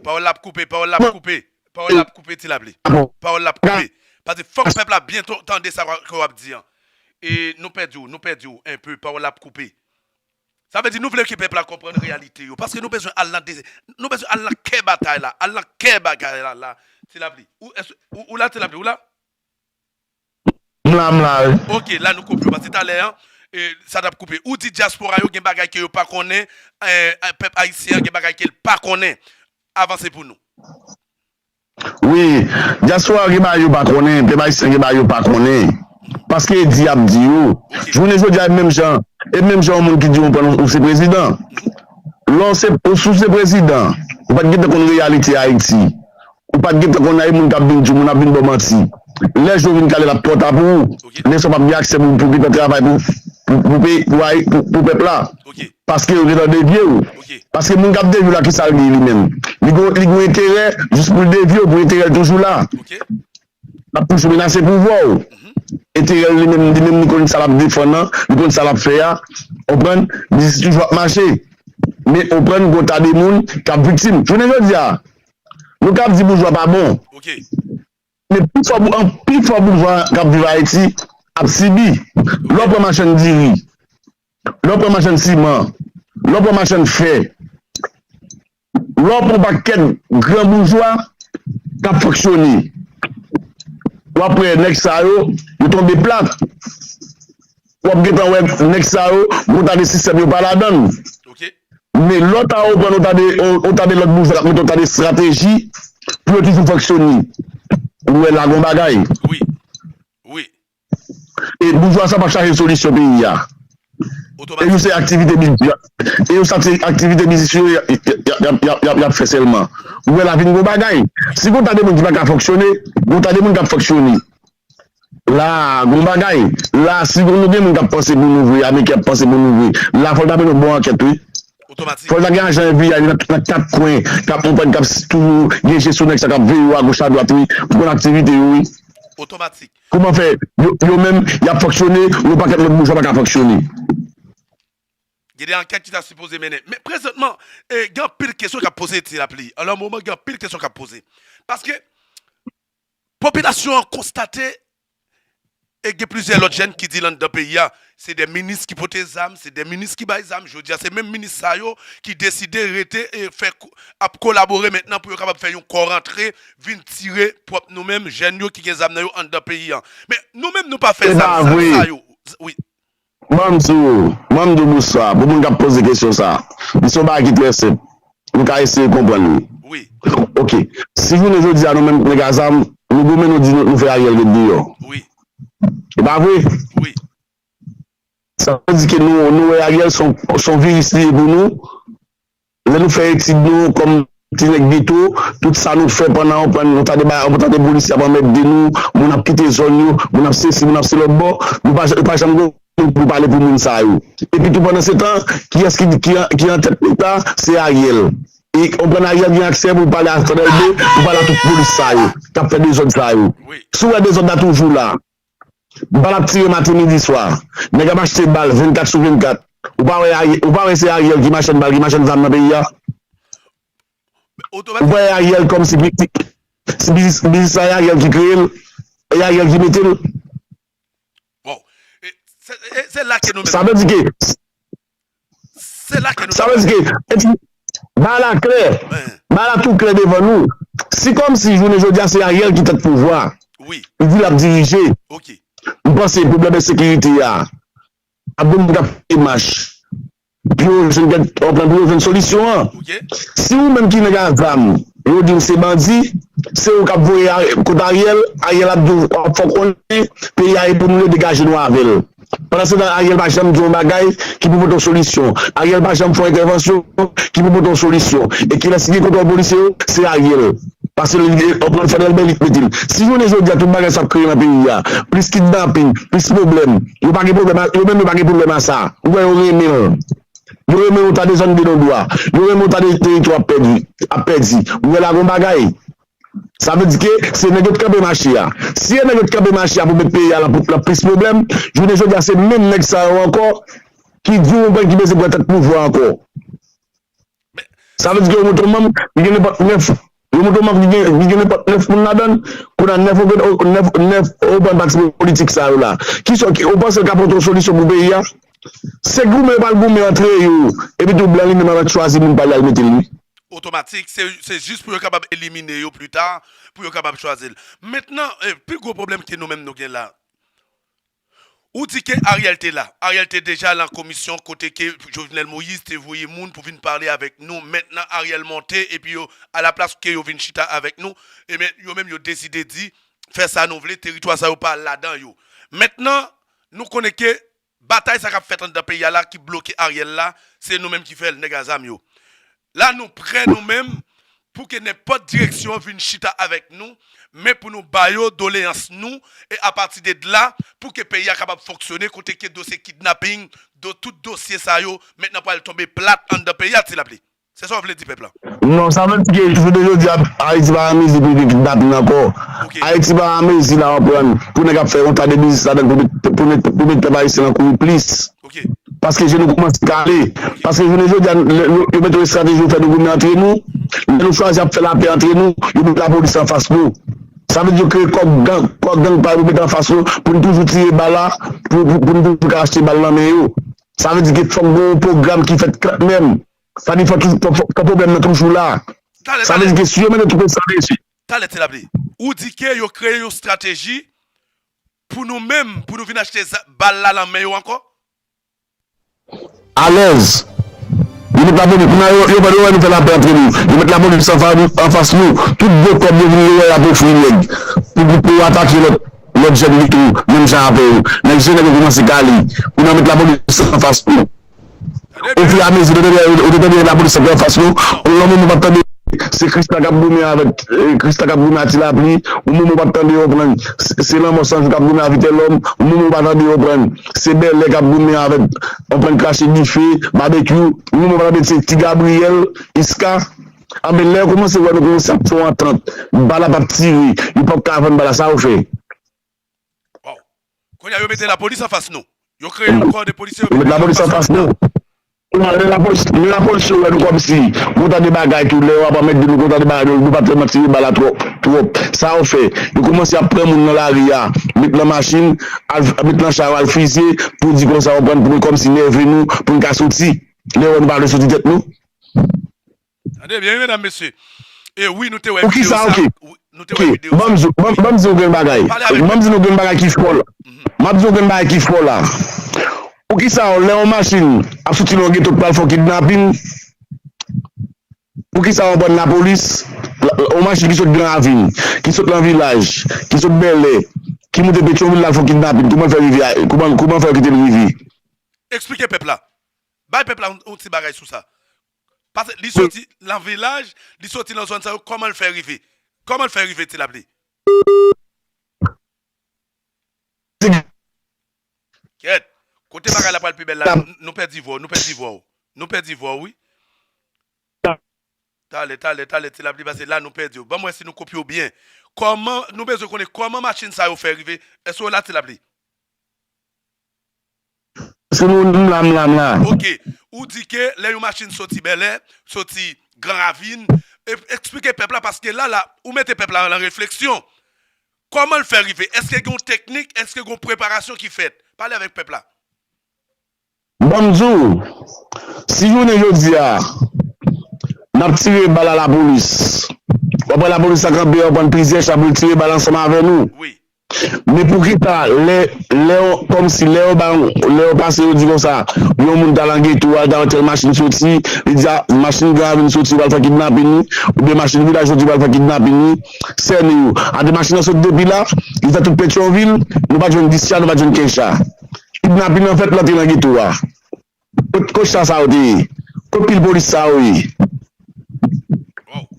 Pawòl la ap koupe, pawòl la ap koupe. Pawòl la ap koupe, Ti Lapli. Pawòl la ap koupe. Paske fòk pèp la byen to- tande sa w a- ke w ap di an. E nou pèdi w, nou pèdi w enpe, pawòl la ap koupe. Sa vle di nou vle ke pèp la konprann reyalite yo. Paske nou bezwen al nan de, nou bezwen al nan kè batay la, al nan kè bagay la, la. Ti Lapli. Ou, èske, ou, ou la, Ti Lapli, ou la? M la, m la, wi. Ok, la nou koupe w. Paske talè an, e, sa t ap koupe. Ou di dyaspora yo gen bagay ke yo pa konnen, e, pèp ayisyen an gen bagay ke l pa konnen. Avanse pou nou. Wi, dyaspora gen bagay yo pa konnen, pèp ayisyen gen bagay yo pa konnen. Paske e di y ap di yo. Jounen jodi a, e menm jan, e menm jan yon moun ki di w pran ou se prezidan. Lè w se, ou sou se prezidan, ou pa t gentan konn reyalite Ayiti. Ou pa t gentan konn ay moun k ap vin di w, moun ap vin ba w manti. Lè jou vin kale, l ap twò ta pou ou. Lè sa w p ap gen aksè pou, pou gentan travay pou, pou, pou peyi, pou, ay- pou, pou pèp la. Paske yo gentan devye w. Paske moun k ap devye w la, ki sa l gen li menm? Li gon, li gon enterè jis pou l devye w, pou enterè l toujou la. L ap toujou menase pouvwa w. Enterè l li menm, li menm li konn sa l ap defann nan, li konn sa l ap fè a. Konprann? Biznis toujou ap mache. Men konprann, gon ta de moun k ap viktim. Jounen jodi a, nou ka ap di boujwa pa bon. Men pifò bou- an- pifò boujwa k ap viv Ayiti ap sibi. Lè w pran machann diri, lè w pran machann siman, lè w pran machann fè, lè w pran pakèt gran boujwa k ap fonksyone, w ap wè nèg sa yo, yo tonbe plat. W ap gentan wè nèg sa yo, gon ta de sistèm yo pa ladan l. Men lè w ta reponn, ou ta de, ou, ou ta de lòt boujwa k ap mete, ou ta de estrateji pou yo toujou fonksyone. Ou wè la gon bagay. E boujwa sa p ap chache solisyon peyi a. E yo se aktivite biznis, e yo sa se aktivite biznis yo y ap, y ap, y ap, y ap, y ap, y ap fè sèlman. Ou wè la vin gon bagay. Si gon ta de moun ki pa ka fonksyone, gon ta de moun k ap fonksyone. La, gon bagay. La, si nou gen moun k ap panse pou nou vre, Ameriken ap panse pou nou vre, la fò l ta mennen yon bon ankèt, wi. Fò l ta gen ajan F B I nan, nan kat kwen, k ap konprann, k ap s- toujou gen je sou nèg sa k ap veye yo agoch adwat, wi, pou konn aktivite yo, wi. Kouman fè, yo, yo menm, y ap fonksyone, yon pakèt lòt boujwa pa ka fonksyone? Gen de ankèt ki ta sipoze mennen. Men prezantman, e, gen anpil kesyon k ap poze ti lapli. Alò, moman, gen anpil kesyon k ap poze. Paske, popilasyon an konstate e gen plizyè lòt jèn ki di l anndan peyi a, se de minis ki pote zam, se de minis ki bay zam. Jodi a, se menm minis sa yo ki deside rete e fè, ap kolabore mentnan pou yo kapab fè yon kò rantre, vin tire pwòp nou menm, jèn yo ki gen zam nan yo anndan peyi a. Men nou menm, nou pa fè zam sa yo. Wi. Ban m di w, ban m di w bonswa pou moun k ap poze kesyon sa. Li se yon bagay ki trè senp. Nou ka eseye konprann li. Oke. Si jounen jodi a nou menm nèg a zam, nou goumen, nou di nou, nou fè Ariel ret deyò. E pa vre? Sa vle di ke nou, nou wè Ariel se yon, se yon viris li ye pou nou. Lè nou fè etid nou kòm ti nèg geto, tout sa nou fè pandan yon, pandan yon ta de bagay, yon ta de polisye ap anmède nou, moun ap kite zòn yo, moun ap sesi, moun ap se lòt bò, nou pa, nou pa janm gon moun pou pale pou moun sa yo. Epi tou pandan se tan, kiyès ki, ki, ki an tèt leta? Se Ariel. E konprann Ariel gen aksè pou l pale a Fadèlbe, pou pale a tout polis sa yo, k ap fè dezòd sa yo. Si w wè dezòd la toujou la, bal ap tire maten, midi, swa. Nèg ap achte bal vennkat sou vennkat. Ou pa wè, ou pa wè se Ariel ki machann bal, ki machann zam nan peyi a? Ou pa wè Ariel kòm si, si biznis, biznis sa e Ariel ki kreye l, e Ariel ki mete l? Bon, se la ke nou menm. Sa vle di ke Sa vle di ke, bagay la klè. Bagay la tou klè devan nou. Si kòmsi jounen jodi a se Ariel ki tèt pouvwa, li di l ap dirije, m panse pwoblèm ensekirite a ap gen moun k ap fè demach pou yo jwenn, pou yo jwenn solisyon an. Si ou menm ki nèg a zam, yo di w se bandi, se ou k ap voye kot Ariel, Ariel ap di w, ap fè w konnen peyi a e pou nou, degaje nou avè l. Pandansetan, Ariel pa janm di yon bagay ki pou pote yon solisyon. Ariel pa janm fè yon entèvansyon ki pou pote yon solisyon. E kilès ki gen kontwòl polisye yo? Se Ariel. Paske li, li, li pran Fadèlbe, li k mete l. Si jounen jodi a, tout bagay sa ap kreye nan peyi a, plis kidnaping, plis pwoblèm, yo pa gen pwoblèm a, yo menm yo pa gen pwoblèm a sa. Ou wè yo renmen l. Yo renmen yon ta de zòn denondwa. Yo renmen yon ta de teritwa ap pèdi, ap pèdi. Ou wè la gon bagay. Sa vle di ke se nèg yo t kanpe mache a. Si e nèg yo t kanpe mache a pou met peyi a nan, nan plis pwoblèm, jounen jodi a se menm nèg sa yo ankò ki di w konprann ki bezwen pran tèt pouvwa ankò. Sa vle di ke yo monte yon manm ki gen nenpòt nèf, yo monte yon manm ki gen, ki gen nenpòt nèf moun ladan l, kounye a nèf, nèf, nèf konprann pati politik sa yo la. Kisa, ou panse l ka pote yon solisyon pou peyi a? Se goumen yo pral goumen antre yo, epi tou blan li menm ap chwazi moun pa l al mete l wi. Otomatik, se, se jis pou yo kapab elimine yo pli ta, pou yo kapab chwazi l. Mentnan, eh, pi gwo pwoblèm ke nou menm nou gen la, ou di ke Ariel te la. Ariel te deja lan komisyon kote ke Jovenel Moïse te voye moun pou vin pale avèk nou. Mentnan, Ariel monte, epi yo, alaplas ke yo vin chita avèk nou, ebyen, yo menm yo deside di, fè sa nou vle, teritwa sa yo pa ladan yo. Mentnan, nou konnen ke batay sa k ap fèt anndan peyi a la ki bloke Ariel la, se nou menm ki fè l, nèg a zam yo. La, nou prè nou menm pou ke nenpòt direksyon vin chita avèk nou, men pou nou ba yo doleyans nou, e apati de la, pou ke peyi a kapab fonksyone, kote ke dosye kidnaping, do, tout dosye sa yo, mentnan pral tonbe plat anndan peyi a, Ti Lapli. Se sa w vle di pèp la? Non, sa vle di ke jounen jodi a, Ayiti pa an mezi pou gen kidnapin ankò. Ayiti pa an mezi la, w konprann, pou nèg ap fè yon ta de biznis ladan l pou met, pou met, pou met pèp ayisyen nan kouri plis. Paske je nou kòmanse kale. Paske jounen jodi a, lè yo, yo mete yon estrateji pou fè nou goumen antre nou. Lè nou chwazi ap fè lapè antre nou, yo met lapolis anfas nou. Sa vle di yo kreye kò gang, kò gang pa yo mete anfas nou pou n toujou tire bal la, pou, pou, pou n toujou ka achte bal nan men yo. Sa vle di ke fòk gen yon pwogram ki fèt kanmenm. Sa di fò toujou, fò, fò, fò pwoblèm nan toujou la. Talè, Sa vle talè, di ke si yo mennen tout sa mesye. Talè, Ti Lapli. Ou di ke yo kreye yon estrateji pou nou menm, pou nou vin achte za-, bal la nan men yo ankò? Alèz. Yo met lapolis, kounye a yo, yo, yo wè nou fè lapè antre nou. Yo met lapolis anfa-, anfas nou. Tout gwo kòb yo vin yo wè y ap ofri nèg. Pou, pou, pou atake lòt, lòt jèn ki tou, menm jan avè yo. Nèg jèn nèg yo kòmanse kale. Kounye a yo met lapolis anfas nou. Ofiramezi, ou te tande, ou te tande lapolis ap anfas nou. Yon moman w pa t tande, se Krisla k ap goumen avèk, eh, Krisla k ap goumen ak Ti Lapli. Yon moman w pa t tande, w konprann, se, se Lanmò Sanjou k ap goumen ak Vitelòm. Yon moman w pa tande, w konprann, se Bèlè k ap goumen avèk, w konprann, Krache Dife, Babekyou. Yon moman w pa tande, se Ti Gabriyèl, Iska. Anben, lè yo kòmanse wè nou kòmanse ap fè yon antant, bal ap ap tire, yo p ap ka vann bal la, sa yo fè? Kounye a, yo mete lapolis anfas nou. Yo kreye yon kò de polisye, yo mete yo anfas nou. Kounye a, lè lapolis, lè lapolis yo wè nou kòmsi, gon ta de bagay tou, lè yo ap anmède nou, gon ta de bagay, nou, nou pa tèlman tire bal la twòp, twòp. Sa yo fè? Yo kòmanse ap pran moun nan lari a, met nan machin, al, met nan cha yo, al frize, pou di konsa, w konprann, pou nou kòmsi nève nou, pou n ka soti. Lè yo wè nou pa vle soti tèt nou. Tande byen, wi, medam, mesye. E wi, nou te wè videyo sa. Wi, nou te wè videyo sa. Ban m di w, ban m, ban m di w grenn bagay. Ban m di nou grenn bagay ki fò la. M ap di w grenn bagay ki fò la. Poukisa lè yon machin ap soti nan yon geto k pral fè yon kidnapin, poukisa yon bann lapolis, la, yon machin ki sot Gran Ravin, ki sot nan vilaj, ki sot Bèlè, ki moute Petyonvil la fè yon kidnapin, kòman l fè rive a, kòman, kòman fè yo kite l rive? Eksplike pèp la. Bay pèp la yon, yon ti bagay sou sa. Paske li soti nan vilaj, li soti nan zòn sa yo, kòman l fè rive? Kòman l fè rive, Ti Lapli? Kèt. Kote bagay la pral pi bèl la, nou, nou pèdi vwa w, nou pèdi vwa w. Nou pèdi vwa w, wi. Talè, talè, talè, Ti Lapli, paske la nou pèdi w. Ban m wè si nou kopye w byen. Kòman, nou bezwen konnen kòman machin sa yo fè rive. Èske w la, Ti Lapli? Èske nou, m la, m la, m la. Ok. Ou di ke lè yon machin soti Bèlè, soti Gran Ravin, e, eksplike pèp la, paske la, la, ou mete pèp la nan refleksyon. Kòman l fè rive? Èske gen yon teknik? Èske gen yon preparasyon ki fèt? Pale avèk pèp la. Ban m di w, si jounen jodi a, n ap tire bal a lapolis, w ap wè lapolis la kanpe, w ap pran plizyè cha pou l tire bal ansanm avè nou. Wi. Men poukisa lè, lè yo, kòmsi lè yo ba, lè yo pase yo di konsa, yon moun t al nan geto a, l ta wè tèl machin soti, li di a, machin Gran Ravin soti, yo pral fè kidnapin wi, oubyen machin vilaj soti, yo pral fè kidnapin wi, sène yo. Ade machin nan sot depi la, li fè tout Petyonvil, nou pa t jwenn dis cha, nou pa t jwenn kenz cha. Kidnapin nan fèt, l antre nan geto a. Kot, kot cha sa yo te ye? Kot pil polis sa yo ye?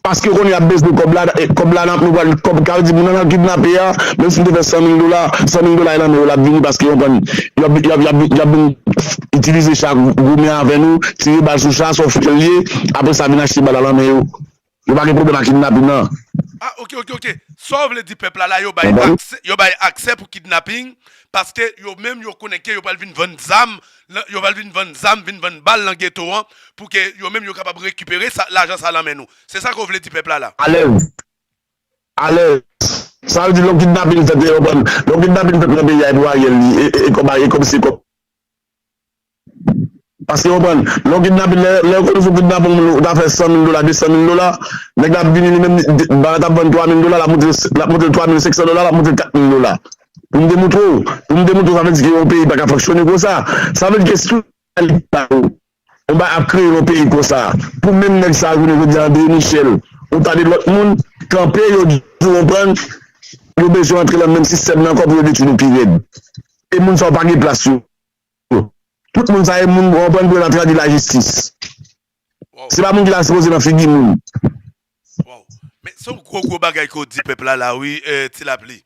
Paske yo konnen y ap bezwen kòb la, e, kòb la nan, nou pral, kòb, sa vle di moun nan, nan kidnape a, menm si l te fè san mil dola, san mil dola e nan men yo, l ap vini paske yo konprann, y ap, y ap, y ap, y ap vin itilize cha, goumen avè nou, tire bal sou cha, sa w fè l ye, apre sa vin achte bal la nan men yo. Yo pa gen pwoblèm ak kidnapin nan. Ah, ok, ok, ok. Sa w vle di pèp la, la, yo bay aksè, yo bay aksè pou kidnaping, paske yo menm, yo konnen ke yo pral vin vann zam, lan, yo pral vin vann zam, vin vann bal nan geto an, pou ke yo menm, yo kapab rekipere sa, lajan sa nan men nou. Se sa ke w vle di pèp la, la. Alèz. Alèz. Sa vle di lè yon kidnapin fèt, yo konprann. Lè yon kidnapin fèt nan peyi a, e pou Ariel li, e, e, e kòm, e kòm se kòm Paske, w konprann, lè w kidnape, lè, lè yo konnen se w kidnape yon moun, ou ta fè san mil dola, de san mil dola, nèg la ap vini li menm, bagay la t ap vann twa mil dola, l ap monte, l ap monte l twa mil senk san dola, l ap monte l kat mil dola. Pou m te montre w, pou m te montre w, sa vle di ke yon peyi pa ka fonksyone konsa. Sa vle di ke si yon bagay ap kreye yon peyi konsa, pou menm nèg sa a jounen jodi a, André Michel, yon ta de lòt moun, kanpe, yo di w, w konprann, yo bezwen antre nan menm sistèm nan ankò pou yo detwi nou pi rèd. E moun sa yo pa gen plas yo. Tout moun sa e moun, w konprann, pou yo ta tradi lajistis. Se pa moun ki ta sipoze nan figi moun. Wow. Men se yon gwo gwo bagay ke w di pèp la la wi, eh, Ti Lapli.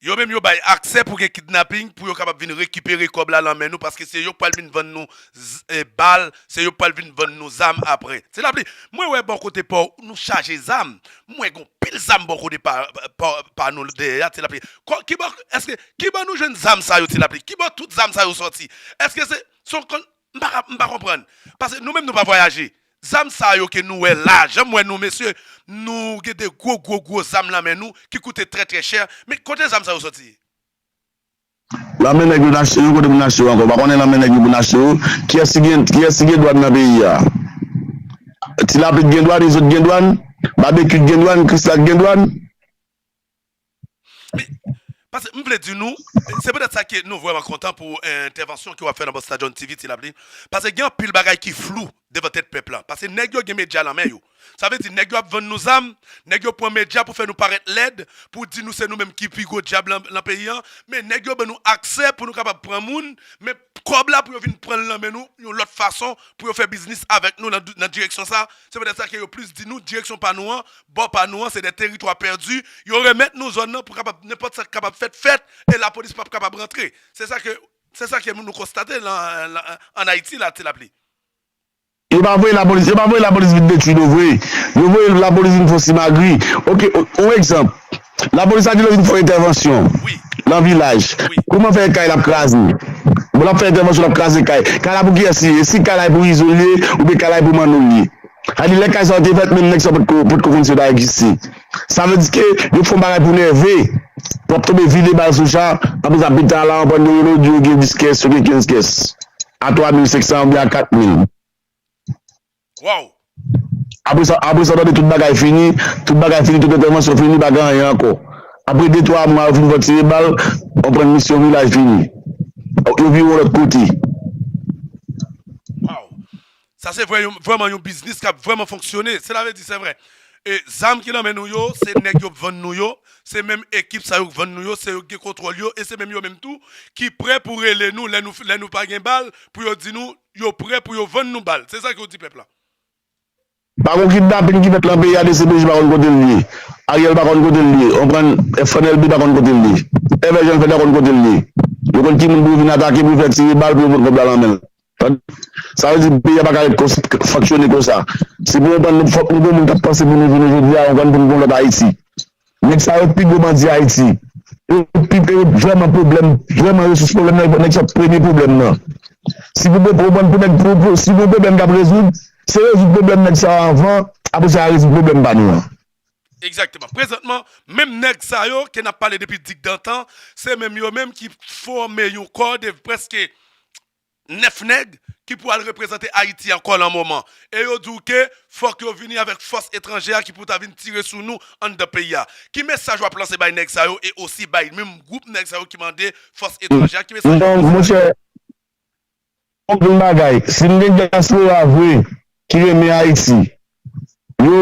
Yo menm yo bay aksè pou gen kidnaping, pou yo kapab vin rekipere kòb la nan men nou, paske se yo k pral vin vann nou z- eh, bal, se yo k pral vin vann nou zam apre. Ti Lapli, mwen wè bò kote pa w, nou chaje zam. Mwen gon pil zam bò kote pa, pa, pa nou dèyè a, Ti Lapli. Kò- Kibò, èske, kibò nou jwenn zam sa yo, Ti Lapli? Kibò tout zam sa yo sòti? Èske se, se yon kon- M pa, ka- m pa konprann. Paske nou menm nou pa vwayaje. Zam sa yo ke nou wè la, jan m wè nou mesye, nou gen de gwo gwo gwo zam nan men nou ki koute trè trè chè. Men kote zam sa yo sòti? Lanmen nèg yo n achte yo, kote pou n achte yo ankò? Pa konnen lanmen nèg yo pou n achte yo. Kiyès ki gen, kiyès ki gen dwàn nan peyi a? Ti Lapli gen dwàn, Izo gen dwàn, Babekyou gen dwàn, Krisla gen dwàn. Men, paske m vle di nou, se poutèt sa ke nou vrèman kontan pou entèvansyon ke w ap fè nan Bòs Stadion T V, Ti Lapli. Paske gen anpil bagay ki flou devan tèt pèp la. Paske nèg yo gen medya nan men yo. Sa vle di nèg yo ap vann nou zam, nèg yo pran medya pou fè nou parèt lèd, pou di nou se nou menm ki pi gwo dyab lan, lan peyi an, men nèg yo ban nou aksè pou nou kapab pran moun, men kòb la pou yo vin pran l nan men nou yon lòt fason, pou yo fè biznis avèk nou nan, nan direksyon sa. Se poutèt sa ke yo plis di nou direksyon pa nou an, bò pa nou an, se de teritwa pèdi, yo remèt nou zòn nan pou kapab, nenpòt sa k kapab fèt, fèt, e lapolis p ap kapab rantre. Se sa ke, se sa ke nou konstate lan, lan, ann Ayiti la, Ti Lapli. Yo pa voye lapolis, yo pa voye lapolis vin detwi nou vre. Yo voye lapolis vin fè yon simagri. Oke, o- yon egzanp. Lapolis la di l vin fè yon entèvansyon Wi, nan vilaj. Wi. Kouman fè kay l ap kraze? Bon, l ap fè entèvansyon, l ap kraze kay. Kay la pou kiyès li ye? Si kay la e pou Izo l ye, oubyen kay la e pou Manno l ye? Sa di lè kay sa yo te fèt, menm nèg sa yo potko, potko konn si yo ta egziste. Sa vle di ke yo fè yon bagay pou nève. Pou ap tonbe vide bal sou cha, apre sa pita la, anprann yo rele w, di yo gen dis kès, yo gen kenz kès. A twa mil senk san oubyen a kat mil. Wow! Apre sa, apre sa, w tande tout bagay fini, tout bagay fini, tout entèvansyon fini, pa gen anyen ankò. Apre de, twa mwa, yo fin fè tire bal, w konprann misyon vilaj fini. Yo vire yon lòt kote. Wow! Sa se vrè, yon, vrèman yon biznis k ap vrèman fonksyone. Sela vle di, se vre. E zam ki nan men nou yo, se nèg yo vann nou yo, se menm ekip sa yo k vann nou yo, se yo k gen kontwòl yo, e se menm yo menm tou ki prè pou rele nou lè nou, lè nou pa gen bal, pou yo di nou, yo prè pou yo vann nou bal. Se sa ke w di pèp la. Pa gon kidnapin ki fèt lan peyi a, D C P J pa konn kote l ye. Ariel pa konn kote l ye. Ou konprann? F N L B pa konn kote l ye. Evè Janfèt pa konn kote l ye. Yo konn ki moun pou yo vin atake, pou yo fè tire bal, pou yo pran kòb la lan men l. Tande? Sa vle di peyi a pa ka ret konsa, fonksyone konsa. Se pou ou konprann, fòk nou gon moun k ap panse pou nou jounen jodi a, ou konprann, pou nou gon lòt Ayiti. Nèg sa yo pi gwo bandi Ayiti. Yo pi, yo vrèman pwoblèm, vrèman resous pwoblèm nan, nèg sa premye pwoblèm nan. Si pou, pou, pou, pou nèg, pou, pou, si gon pwoblèm k ap rezoud, se rezoud pwoblèm nèg sa yo anvan, apre sa rezoud pwoblèm pa nou an. Egzakteman. Prezantman, menm nèg sa yo ke n ap pale depi digdantan, se menm yo menm ki fòme yon kò de prèske nèf nèg ki pou al reprezante Ayiti ankò lan moman. E yo di w ke fòk yo vini avèk fòs etranje a ki pou ta vin tire sou nou anndan peyi a. Ki mesaj w ap lanse bay nèg sa yo e osi bay menm gwoup nèg sa yo ki mande fòs etranje a? Ki mesaj w ap lanse? Monchè, anpil bagay. Si n gen dyaspora vre ki renmen Ayiti, yo,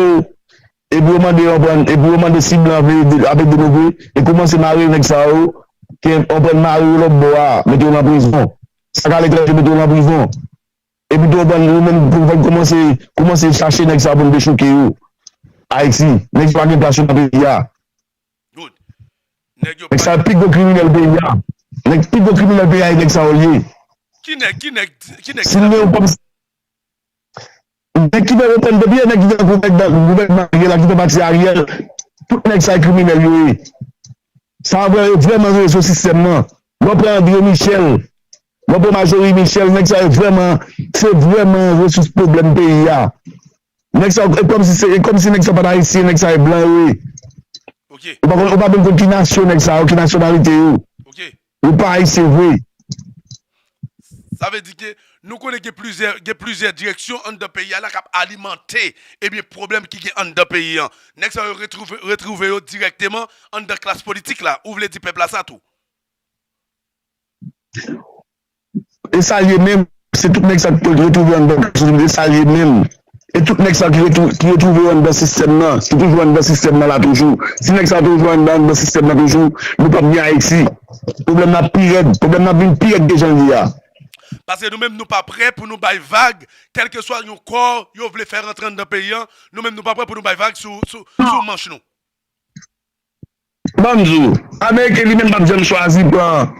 epi yo mande, yo pran, epi yo mande si blan vle ede, ap ede nou vre, e kòmanse mare nèg sa yo, ke yo pran mare yo lòt bò a, mete yo nan prizon. Sa k aletranje, mete yo nan prizon. Epi tou, yo pran, nou menm, pou n fè kòmanse, kòmanse chache nèg sa yo pou n dechouke yo. Ayiti, nèg sa pa gen plas yo nan peyi a. Nèg sa pi gwo kriminèl peyi a. Nèg pi gwo kriminèl peyi a, e nèg sa yo ye. Ki nèg, ki nèg, ki nèg? Si nou gen yon kòm nèg ki fè reponn depi e nèg ki nan gouvènman, gouvènman Ariel la, ki fè pati Ariel, tout nèg sa e kriminèl yo ye. Sa vrè, vrèman yo sou sistèm nan. Lè w pran André Michel, lè w pran Majorie Michel, nèg sa yo vrèman, se vrèman resous pwoblèm peyi a. Nèg sa yo, e kòmsi se, e kòmsi nèg sa pa t ayisyen, nèg sa e blan yo ye. Ou pa konn, ou pa menm konn ki nasyon nèg sa yo, ki nasyonalite yo. Yo pa ayisyen vre. Sa vle di ke nou konnen gen plizyè, gen plizyè direksyon anndan peyi a la k ap alimante, ebyen, pwoblèm ki gen anndan peyi an. Nèg sa yo retwouve, retwouve yo dirèkteman anndan klas politik la. Ou vle di pèp la sa tou? E sa l ye menm, se tout nèg sa k retwouve anndan klas politik, e sa l ye menm. E tout nèg sa ki retwou-, ki retwouve yo anndan sistèm nan, ki toujou anndan sistèm nan la toujou. Si nèg sa toujou anndan, anndan sistèm nan toujou, nou p ap gen Ayiti. Pwoblèm nan ap pi rèd. Pwoblèm nan ap vin pi rèd ke jan l ye a. Paske nou menm, nou pa prè pou nou bay vag, kèlkeswa yon kò yo vle fè rantre anndan peyi a, nou menm, nou pa prè pou nou bay vag sou, sou, sou manch nou. Ban m di w, Ameriken li menm p ap janm chwazi pran,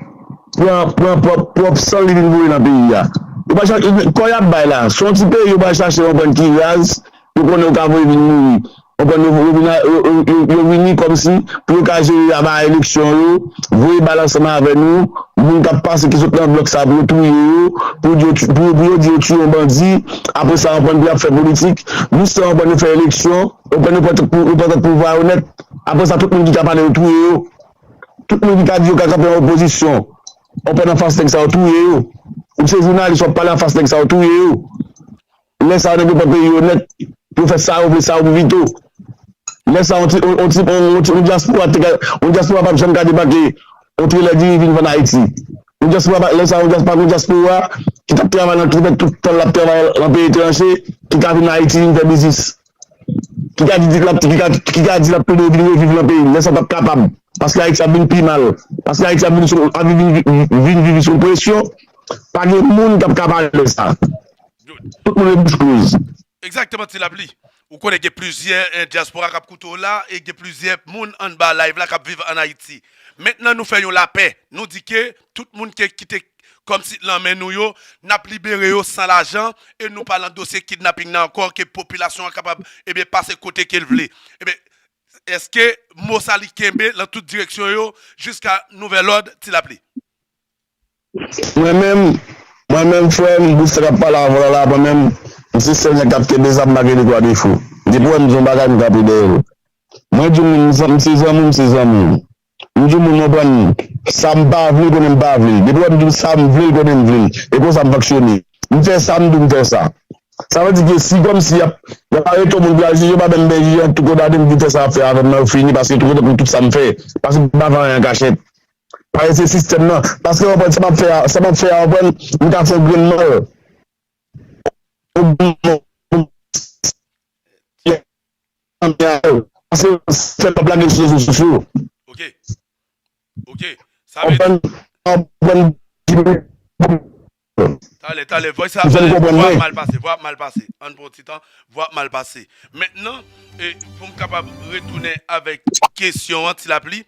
pran, pran pwòp, pwòp san l li vin voye nan peyi a. Yo pa chache, kò y ap bay la, se yon ti peyi yo pral chache, konprann ki raz, yo konnen yo ka voye vin mouri. Konprann yo, yo vin a, yo, yo, yo, yo vini kòmsi pou yo ka jere a ba eleksyon yo, voye bal ansanm avè nou, moun k ap pase ki sot nan blòk sa pou yo touye yo, pou yo, pou, pou yo di yo tiye yon bandi, apre sa konprann pou y ap fè politik, jis konprann yo fè eleksyon, konprann yo pran tout pou, yo pran tout pouvwa yo nèt, apre sa tout moun ki ka pale yo touye yo, tout moun ki ka di yo ka kanpe an opozisyon, konprann anfas nèg sa yo touye yo, ou se jounalis w ap pale anfas nèg sa yo touye yo. Lè sa yo nèg yo pran peyi yo nèt, pou yo fè sa yo vle, sa yo pi pito. Lè sa yon ti, yon, yon ti, yon, yon ti, yon dyaspora te ka, yon dyaspora p ap janm ka debake, yon trelè diri vin vann Ayiti. Yon dyaspora, lè sa yon dyaspora, yon dyaspora ki t ap travay nan, ki fè tout tan l ap travay nan peyi etranje, ki ka vin Ayiti vin fè biznis. Ki ka di l ap, ki ka, ki ka di l ap plede vin reviv nan peyi l. Lè sa l p ap kapab. Paske Ayiti ap vin pi mal. Paske Ayiti ap vin sou, ap vin, vin, vin viv sou presyon. Pa gen moun k ap ka pale de sa. Tout moun gen bouch klouz. Egzakteman, Ti Lapli. Ou konnen gen plizyè eh, dyaspora k ap koute w la e gen plizyè moun annba live la k ap viv ann Ayiti. Mentnan nou fè yon lapè. Nou di ke tout moun ki, ki te kòmsi nan men nou yo, n ap libere yo san lajan e nou pa nan dosye kidnaping nan ankò ke popilasyon an kapab ebyen pase kote ke l vle. Ebyen, èske mo sa li kenbe nan tout direksyon yo jiska nouvèl òd, Ti Lapli? Mwen menm, mwen menm frè m, bout sa k ap pale avan la, mwen menm, m se sèl nèg k ap kenbe zam malgre de twa defo. Depi w wè m di yon bagay, m kanpe dèyè l. Mwen di yon moun, m se zanmi w, m se zanmi w. M di yon moun, mwen pran sa m pa vle, konnen m pa vle l. Depi w wè m di w sa m vle l, konnen m vle l. E konsa m fonksyone. M fè sa, m di w m fè sa. Sa vle di ke si kòmsi y ap, y ap arete yon moun pou y al jije, yo pa menm byen jije, tout kondane m di fè sa y ap fè avè m nan, yo fini, paske tout kote pou tout sa m fè. Paske m pa fè anyen an kachèt. Parèt se sistèm nan. Paske w konprann sa m ap fè a, sa m ap fè a, w konprann, m ka fè yon grenn mal. Yon grenn mal. Paske sistèm ap lage sou rezo sosyo. Ok. Ok. Sa vle di. Talè, talè, vwa sa, vwa mal pase, vwa mal pase. Ann pran ti tan, vwa mal pase. Mentnan, e, pou m kapab retounen avèk kesyon an, Ti Lapli,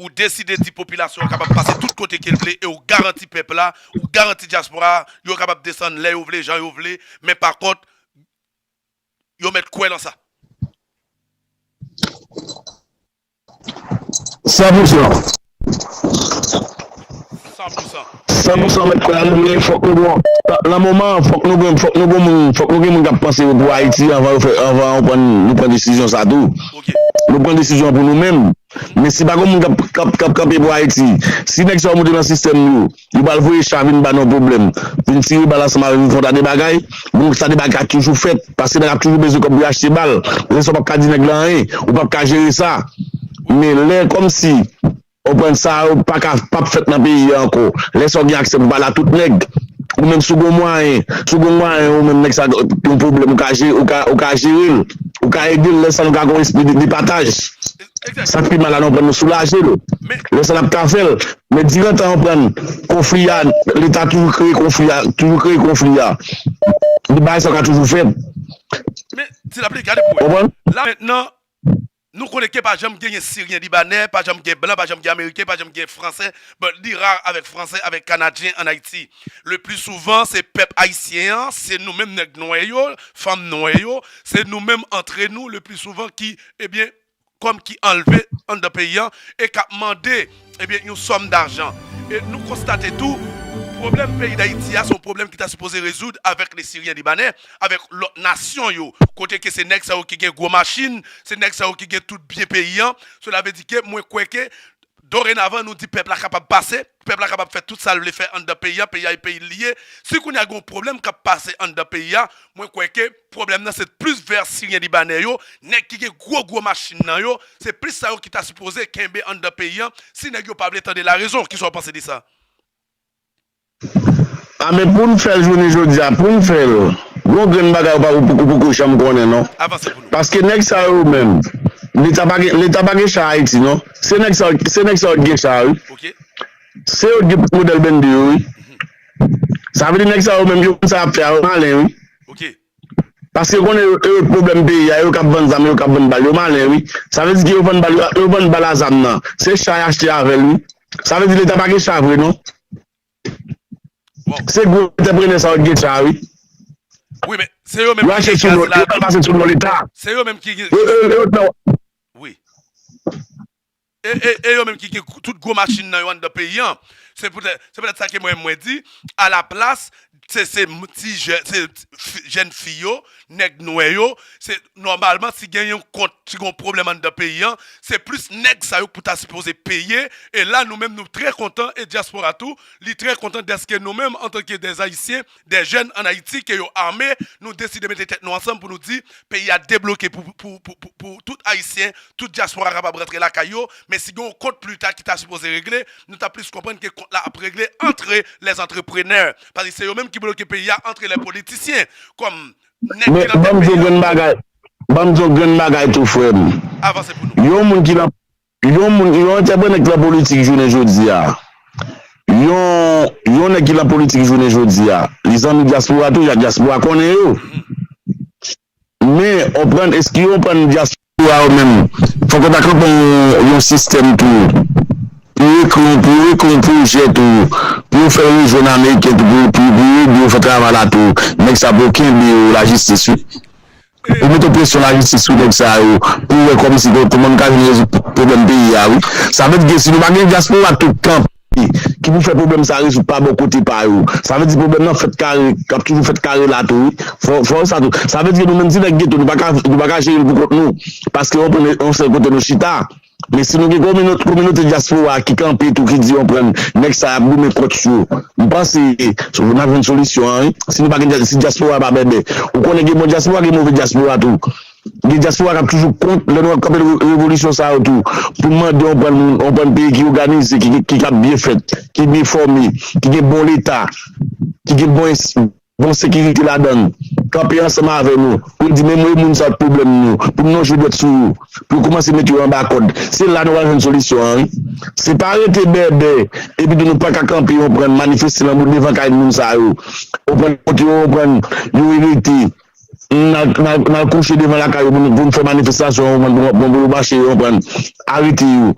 ou deside di popilasyon an kapab pase tout kote ke l vle e ou garanti pèp la, ou garanti dyaspora a, yo kapab desann lè yo vle, jan yo vle, men pa kont, yo mèt kwè nan sa. San pou san. San pou san. San pou san mèt kwè nan nou, men fòk nou bon. Nan moman an, fòk nou gen, fòk nou gen moun, fòk nou gen moun k ap panse pou Ayiti anvan yo fè, anvan yo pran, nou pran desizyon sa tou. Nou pran desizyon pou nou menm. Men si pa gen moun k ap, k ap, k ap kanpe pou Ayiti, si nèg sa yo monte nan sistèm yo, yo pral voye cha vin ba nou pwoblèm, vin tire bal ansanm avè nou, fè yon ta de bagay, bon, sa de bagay ka toujou fèt, paske nèg ap toujou bezwen kòb pou yo achte bal, lè sa w p ap ka di nèg la anyen, ou p ap ka jere sa. Men lè kòmsi, w konprann, sa yo pa ka, p ap fèt nan peyi a ankò, lè sa w gen aksè pou pale a tout nèg, ou menm si w gen mwayen, si w gen mwayen, ou menm nèg sa yon pwoblèm, ou ka jere, ou ka, ou ka jere l, ou ka ede l, lè sa nou ka gen yon espri de, de pataj. Sa k pi mal la, nou pran nou soulaje l. Lè sa n ap ka fè l. Men diran tan an pran konfli a, Leta toujou kreye konfli a, toujou kreye konfli a. Di bagay sa ka toujou fèt. Men, Ti Lapli, gade pou wè. La mentnan, nou konnen ke pa janm genyen Siryen Libanè, pa janm gen blan, pa janm gen Ameriken, pa janm gen Fransè. But li ra avèk Fransè, avèk Kanadyen ann Ayiti. Le pli souvan, se pèp ayisyen an, se nou menm nèg nwè yo, fanm nwè yo, se nou menm antre nou, le pli souvan ki, ebyen, kòm ki anlve anndan peyi a e k ap mande, ebyen, yon sòm dajan. E nou konstate tou, pwoblèm peyi Dayiti a, se yon pwoblèm ki ta sipoze rezoud avèk le Siryen Libanè, avèk lòt nasyon yo, kote ke se nèg sa yo ki gen gwo machin, se nèg sa yo ki gen tout byen peyi a. Sela vle di ke mwen kwè ke dorenavan nou di pèp la kapab pase, pèp la kapab fè tout sa l vle fè anndan peyi a, peyi a e peyi l li ye. Si kounye a gen yon pwoblèm k ap pase anndan peyi a, mwen kwè ke pwoblèm nan se plis vè Siryen Libanè yo, nèg ki gen gwo gwo machin nan yo, se plis sa yo ki ta sipoze kenbe anndan peyi a, si nèg yo pa vle tande larezon. Kisa w panse de sa? A men pou n fè l jounen jodi a, pou n fè l, Gon grenn bagay ou pa ou poko janm konnen non. Paske nèg sa yo menm, leta pa gen leta pa gen cha Ayiti non. Se nèg sa se nèg sa yo ki gen cha wi. Se yo ki gen tout modèl blende yo wi. Sa vle di nèg sa yo menm yo konn sa y ap fè a yo malen wi. Paske yo konnen yo yo pwoblèm peyi a yo k ap vann zam yo k ap vann bal yo malen wi. Sa vle di ke yo vann bal yo vann bal a zam nan se cha y achte avè l wi. Sa vle di leta pa gen cha vre non. Se gwo antreprenè sa yo ki gen cha wi. Wi men se yo menm ki gen gaz la tou. Se yo menm ki gen. Wi. E, e, e yo menm ki gen tout gwo machin nan yo anndan peyi an. Se poutèt se poutèt sa ke mwen mwen di, alaplas, se se ti jèn se jèn fi yo, nèg nwè yo, se nòmalman si gen yon kont, si gen yon pwoblèm anndan peyi an, se plis nèg sa yo pou ta sipoze peye. E la nou menm nou trè kontan e dyaspora tou li trè kontan dèske nou menm antanke dè ayisyen, dè jèn ann Ayiti ke yo ame, nou deside mete tèt nou ansanm pou nou di peyi a debloke pou pou pou pou pou tout ayisyen, tout dyaspora kapab rantre lakay yo. Men si gen yon kont plita ki ta sipoze regle, nou ta plis konprann ke kont la ap regle antre lè antreprenè. Paske se yo menm ki bloke peyi a antre lè politisyen kòm nèg ki nan tèt peyi a. Ban m di w grenn bagay tou frè m. Yon moun ki nan yon moun yon antreprenè ki nan politik jounen jodi a yon yon nèg ki nan politik jounen jodi a li zanmi dyaspora tou ya dyaspora konnen yo. Men, konprann, èske yo konprann dyaspora yo menm? Fòk yo ta kanpe yon, yon sistèm tou. Pou yo ekri, pou yo ekri yon pwojè tou. Pou yo fè yo jwenn Ameriken tou, pou, pou, pou yo ede yo fè travay la tou. Nèg sa pou yo kenbe yo lajistis, wi. Pou mete presyon lajistis sou nèg sa yo. Pou yo wè kòmsi kòman nou ka vin rezoud pwoblèm peyi a, wi. Sa vle di ke si nou pa gen dyaspora tout kanpe, ki pou fè pwoblèm sa rezoud pa bò kote pa yo. Sa vle di pwoblèm nan fèt kare, k ap toujou fèt kare la tou wi. Fò, fò sa tou. Sa vle di ke nou menm ti nèg geto, nou pa ka, nou pa ka jere l pou kont nou. Paske yon, yon sèl kote nou chita. Men si nou gen kominote, kominote dyaspora ki kanpe tou, ki di yon pran nèg sa y ap goumen kont yo. M panse n ap jwenn solisyon an wi. Si nou pa gen dya- si dyaspora pa bèbè. Ou konnen gen bon dyaspora, gen move dyaspora tou. Gen dyaspora k ap toujou kont lè nou ap kanpe revolisyon sa yo tou. Pou n mande yon bann moun, yon bann peyi ki òganize, ki, ki, ki ap byen fèt, ki byen fòme, ki gen bon leta, ki gen bon, bon sekirite ladan l, kanpe ansanm avè nou, pou n di men mwen moun sa yo t pwoblèm nou, pou n lonje dwèt sou yo, pou yo kòmanse mete yo anba kòd. Se la nou pral jwenn solisyon an wi. Se pa rete bèbè, epi tou nou pa ka kanpe yon pran manifeste nan devan kay moun sa yo. Yon pran kote yo, yon pran yo rete. N al, n al, n al kouche devan lakay yo pou nou, pou nou fè manifestasyon, pou, pou, pou yo mache, yo pran, arete yo.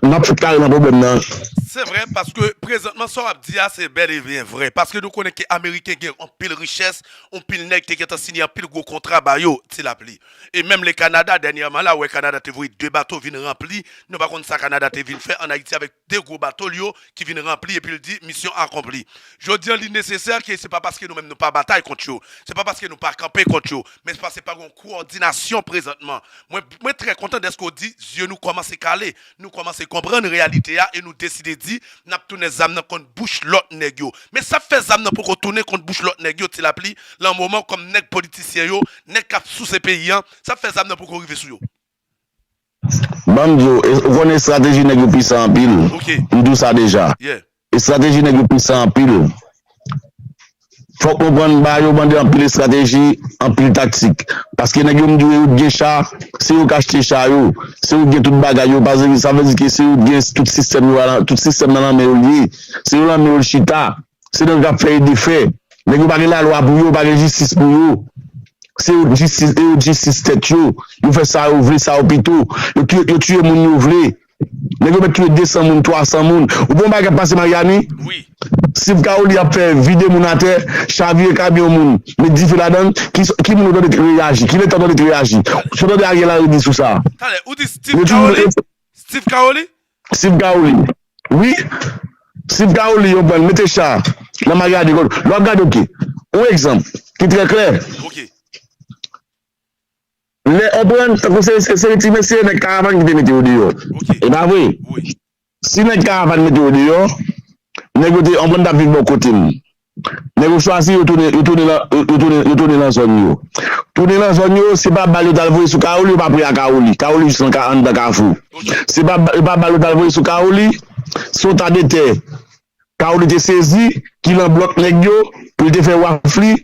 N ap fout kare nan pwoblèm nan. Se vre, paske prezantman sa w ap di a, se bèl e byen vre. Paske nou konnen ke Ameriken gen anpil richès, anpil nèg te gentan siyen anpil gwo kontra ba yo, ti lapli. E menm le Kanada, dènyèman la, ou wè Kanada te voye de bato vin ranpli. Nou pa konn sa Kanada te vin fè ann Ayiti avèk de gwo bato l yo ki vin ranpli epi l di misyon akonpli. Jodi an, li nesesè ke se pa paske nou menm nou pa batay kont yo, se pa paske nou pa kanpe kont yo, men se paske pa gen yon kowòdinasyon prezantman. Mwen, mwen trè kontan dèske w di zye nou kòmanse kale, nou kòmanse konprann reyalite a e nou deside di n ap tounen zam nan kont bouch lòt nèg yo. Men sa k fè zam nan poko tounen kont bouch lòt nèg yo, ti lapli, lan moman kòm nèg politisyen yo, nèg k ap souse peyi an, sa k fè zam nan poko rive sou yo? Ban m di w, e- ou konnen estrateji nèg yo pwisan anpil. M di w sa deja. Estrateji nèg yo pwisan anpil. Fòk nou konprann ba yo mande anpil estrateji, anpil taktik. Paske nèg yo m di w yo t gen cha, se yo k achte cha yo, se yo k gen tout bagay yo, paske sa vle di ke se yo k gen tout sistèm yo a, tout sistèm nan nan men yo l ye. Se yo nan men yo l chita. Se nèg k ap fè e defè. Nèg yo pa gen lalwa pou yo, pa gen jistis pou yo. Se yo jistis, e yo jistis tèt yo. Yo fè sa yo vle, sa yo pito. Yo tiye, yo tiye moun yo vle. Nèg yo mèt tiye de san moun, twa san moun. Ou pa wè yon bagay k ap pase Maryani? Steve Caoli ap fè vide moun atè, chavire kamyon moun, met dife ladan l. Ki, ki moun ou tande t reyaji? Kilè w tande t reyaji? Sa w tande Ariel Henry di sou sa? Talè, ou di Steve Caoli? Steve Caoli? Steve Caoli. Wi. Steve Caoli, yon pran, mete cha nan Maryani. Lè w ap gade, oke. Yon egzanp ki trè klè. Lè w pran, tankou se, se, se ti mesye nèg Karavàn ki te mete yo deyò. E pa vre? Si nèg Karavàn mete yo deyò, nèg yo te, yon pran t ap viv bò kote m. Nèg yo chwazi, yo tounen, yo tounen nan, yo, yo tounen, yo tounen nan zòn yo. Tounen nan zòn yo, se pa bal yo t al voye sou Caoli, yo pa pre a Caoli. Caoli jis nan ka, anndan Kafou. Se pa, yo pa bal yo t al voye sou Caoli, se yon ta de tè Caoli te sezi, ki lan blòk nèg yo, pou l te fè waf li,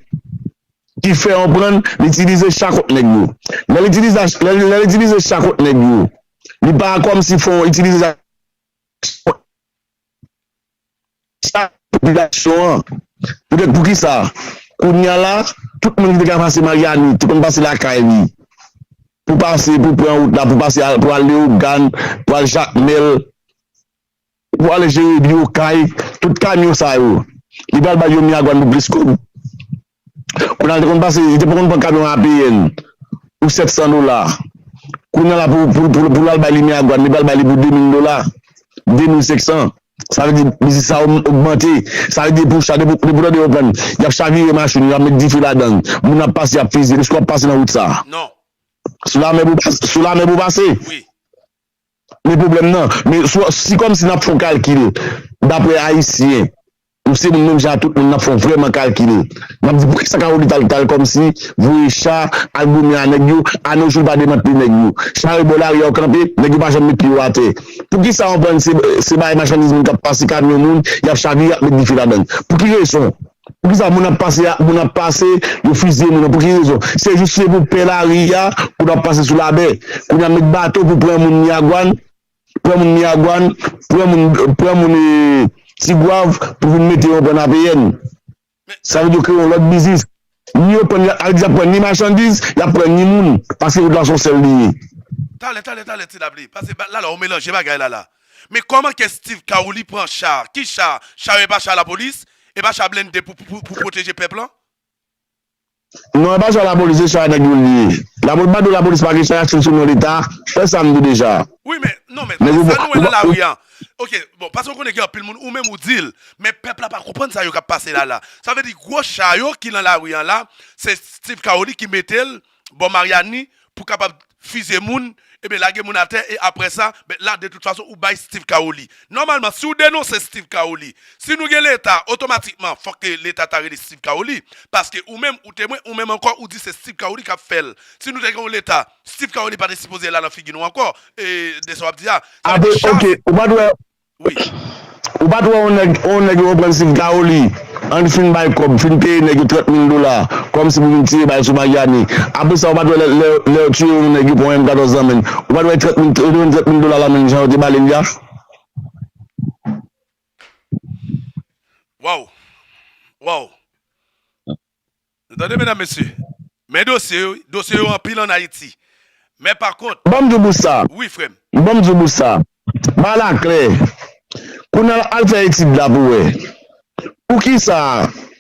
ki fè yon prann, li itilize cha kont nèg yo. Lè li itilize, lè, lè li itilize cha kont nèg yo, li pa kòmsi fè yon itilize sa popilasyon an. Poutèt poukisa? Kounye a la, tout moun ki te ka pase Maryani, te konn pase lakay li. Pou pase, pou pran wout la, pou pase al, pou al Leyogàn, pou al Jakmèl, pou al jere Okay, tout kamyon sa yo. Li pral bay yo Miragwàn pou plis kòb. Kounye a, li te konn pase, li te konn pran kamyon A P N pou sèt san dola. Kounye a la, pou, pou, pou, pou l al bay li Miragwàn, li pral bay li pou de mil dola, de mil senk san. Sa vle di, biznis sa a ogmante. Sa vle di, pou cha, depi, depi w tande yo pran, y ap chavire machin, y ap met dife ladan l. Moun ap pase, y ap fiziye. Èske w ap pase nan wout sa a? Non. Sou lamè pou pase, sou lamè pou pase. Wi. Men pwoblèm nan, men sou, si kòmsi n ap fè yon kalkil, daprè Ayisyen, nou se moun menm jan ak tout moun, n ap fè yon vrèman kalkil. N ap di, poukisa Kawoli t al, t al kòmsi voye cha, al goumen a nèg yo, a no jou l pa demantle nèg yo. Cha yo bò lari a yo kanpe, nèg yo pa janm met pye yo atè. Poukisa yon prann se, se bay machandiz moun k ap pase, kamyon moun, y ap chavire, y ap met dife ladan l? Pou ki rezon? Poukisa moun ap pase, moun ap pase, yo fiziye moun nan? Pou ki rezon? Se jis se pou pè lari a, pou n ap pase sou labè. Kounye a met bato pou pran moun Miragwàn, pran moun Miragwàn, pran moun, pran moun, eh, Tigwav pou vin mete yo pran A P N. Sa vle di yo kreye yon lòt biznis. Ni yo pran, y ap, y ap pran ni machandiz, y ap pran ni moun, paske wout la se yon sèl li ye. Talè, talè, talè, Ti Lapli. Pase ba- la, la, ou melanje bagay la, la. Men kòman ke Steve Kawoli pran cha? Ki cha? Cha yo e pa cha lapolis? E pa cha blende pou, pou, pou, pou pwoteje pèp lan? Non, e pa cha lapolis, se cha nèg yo li ye. Lapolis, ba nou lapolis pa gen cha, y ap sou non Leta. Fè sa m di deja. Wi, men, non, men, nèg yo sa nou wè nan lari an. Ok, bon, paske w konnen gen anpil moun, ou menm ou di l, men pèp la pa konprann sa yo k ap pase la, la. Sa vle di gwo cha yo ki nan lari an la, se Steve Kawoli ki mete l bò Maryani pou kapab fiziye moun, ebyen lage moun atè, e aprè sa, ben, la, de tout fason, ou bay Steve Kawoli. Nòmalman, si w denonse Steve Kawoli, si nou gen Leta, otomatikman, fòk ke Leta ta rele Steve Kawoli, paske ou menm, ou temwen, ou menm ankò, ou di se Steve Kawoli k ap fè l. Si nou te gen yon Leta, Steve Kawoli pa te sipoze la nan figi nou ankò, e, de sa w ap di a. Sa vle di apre, chas, ok, ou pa dwe, wi. Ou pa t wè yon nèg, yon nèg yo pran Steve Kawoli, ann fin bay kòb, fin peye nèg yo trant mil dola, kòmsi pou vin tire bal sou Maryani. Apre sa, ou pa t wè lè, lè, lè yo tiye yon nèg yo pran M katòz nan men l. Ou pa t wè trant mil, trant mil dola nan men l, jan yo te ba l li a? Waw! Waw! Nou tande, medam, mesye? Men dosye yo, dosye yo anpil ann Ayiti. Men pa kont, ban m di w pou sa. Wi, frè m. Ban m di w pou sa. Ba la klè. Kounye a, al fè etid la pou wè. Poukisa?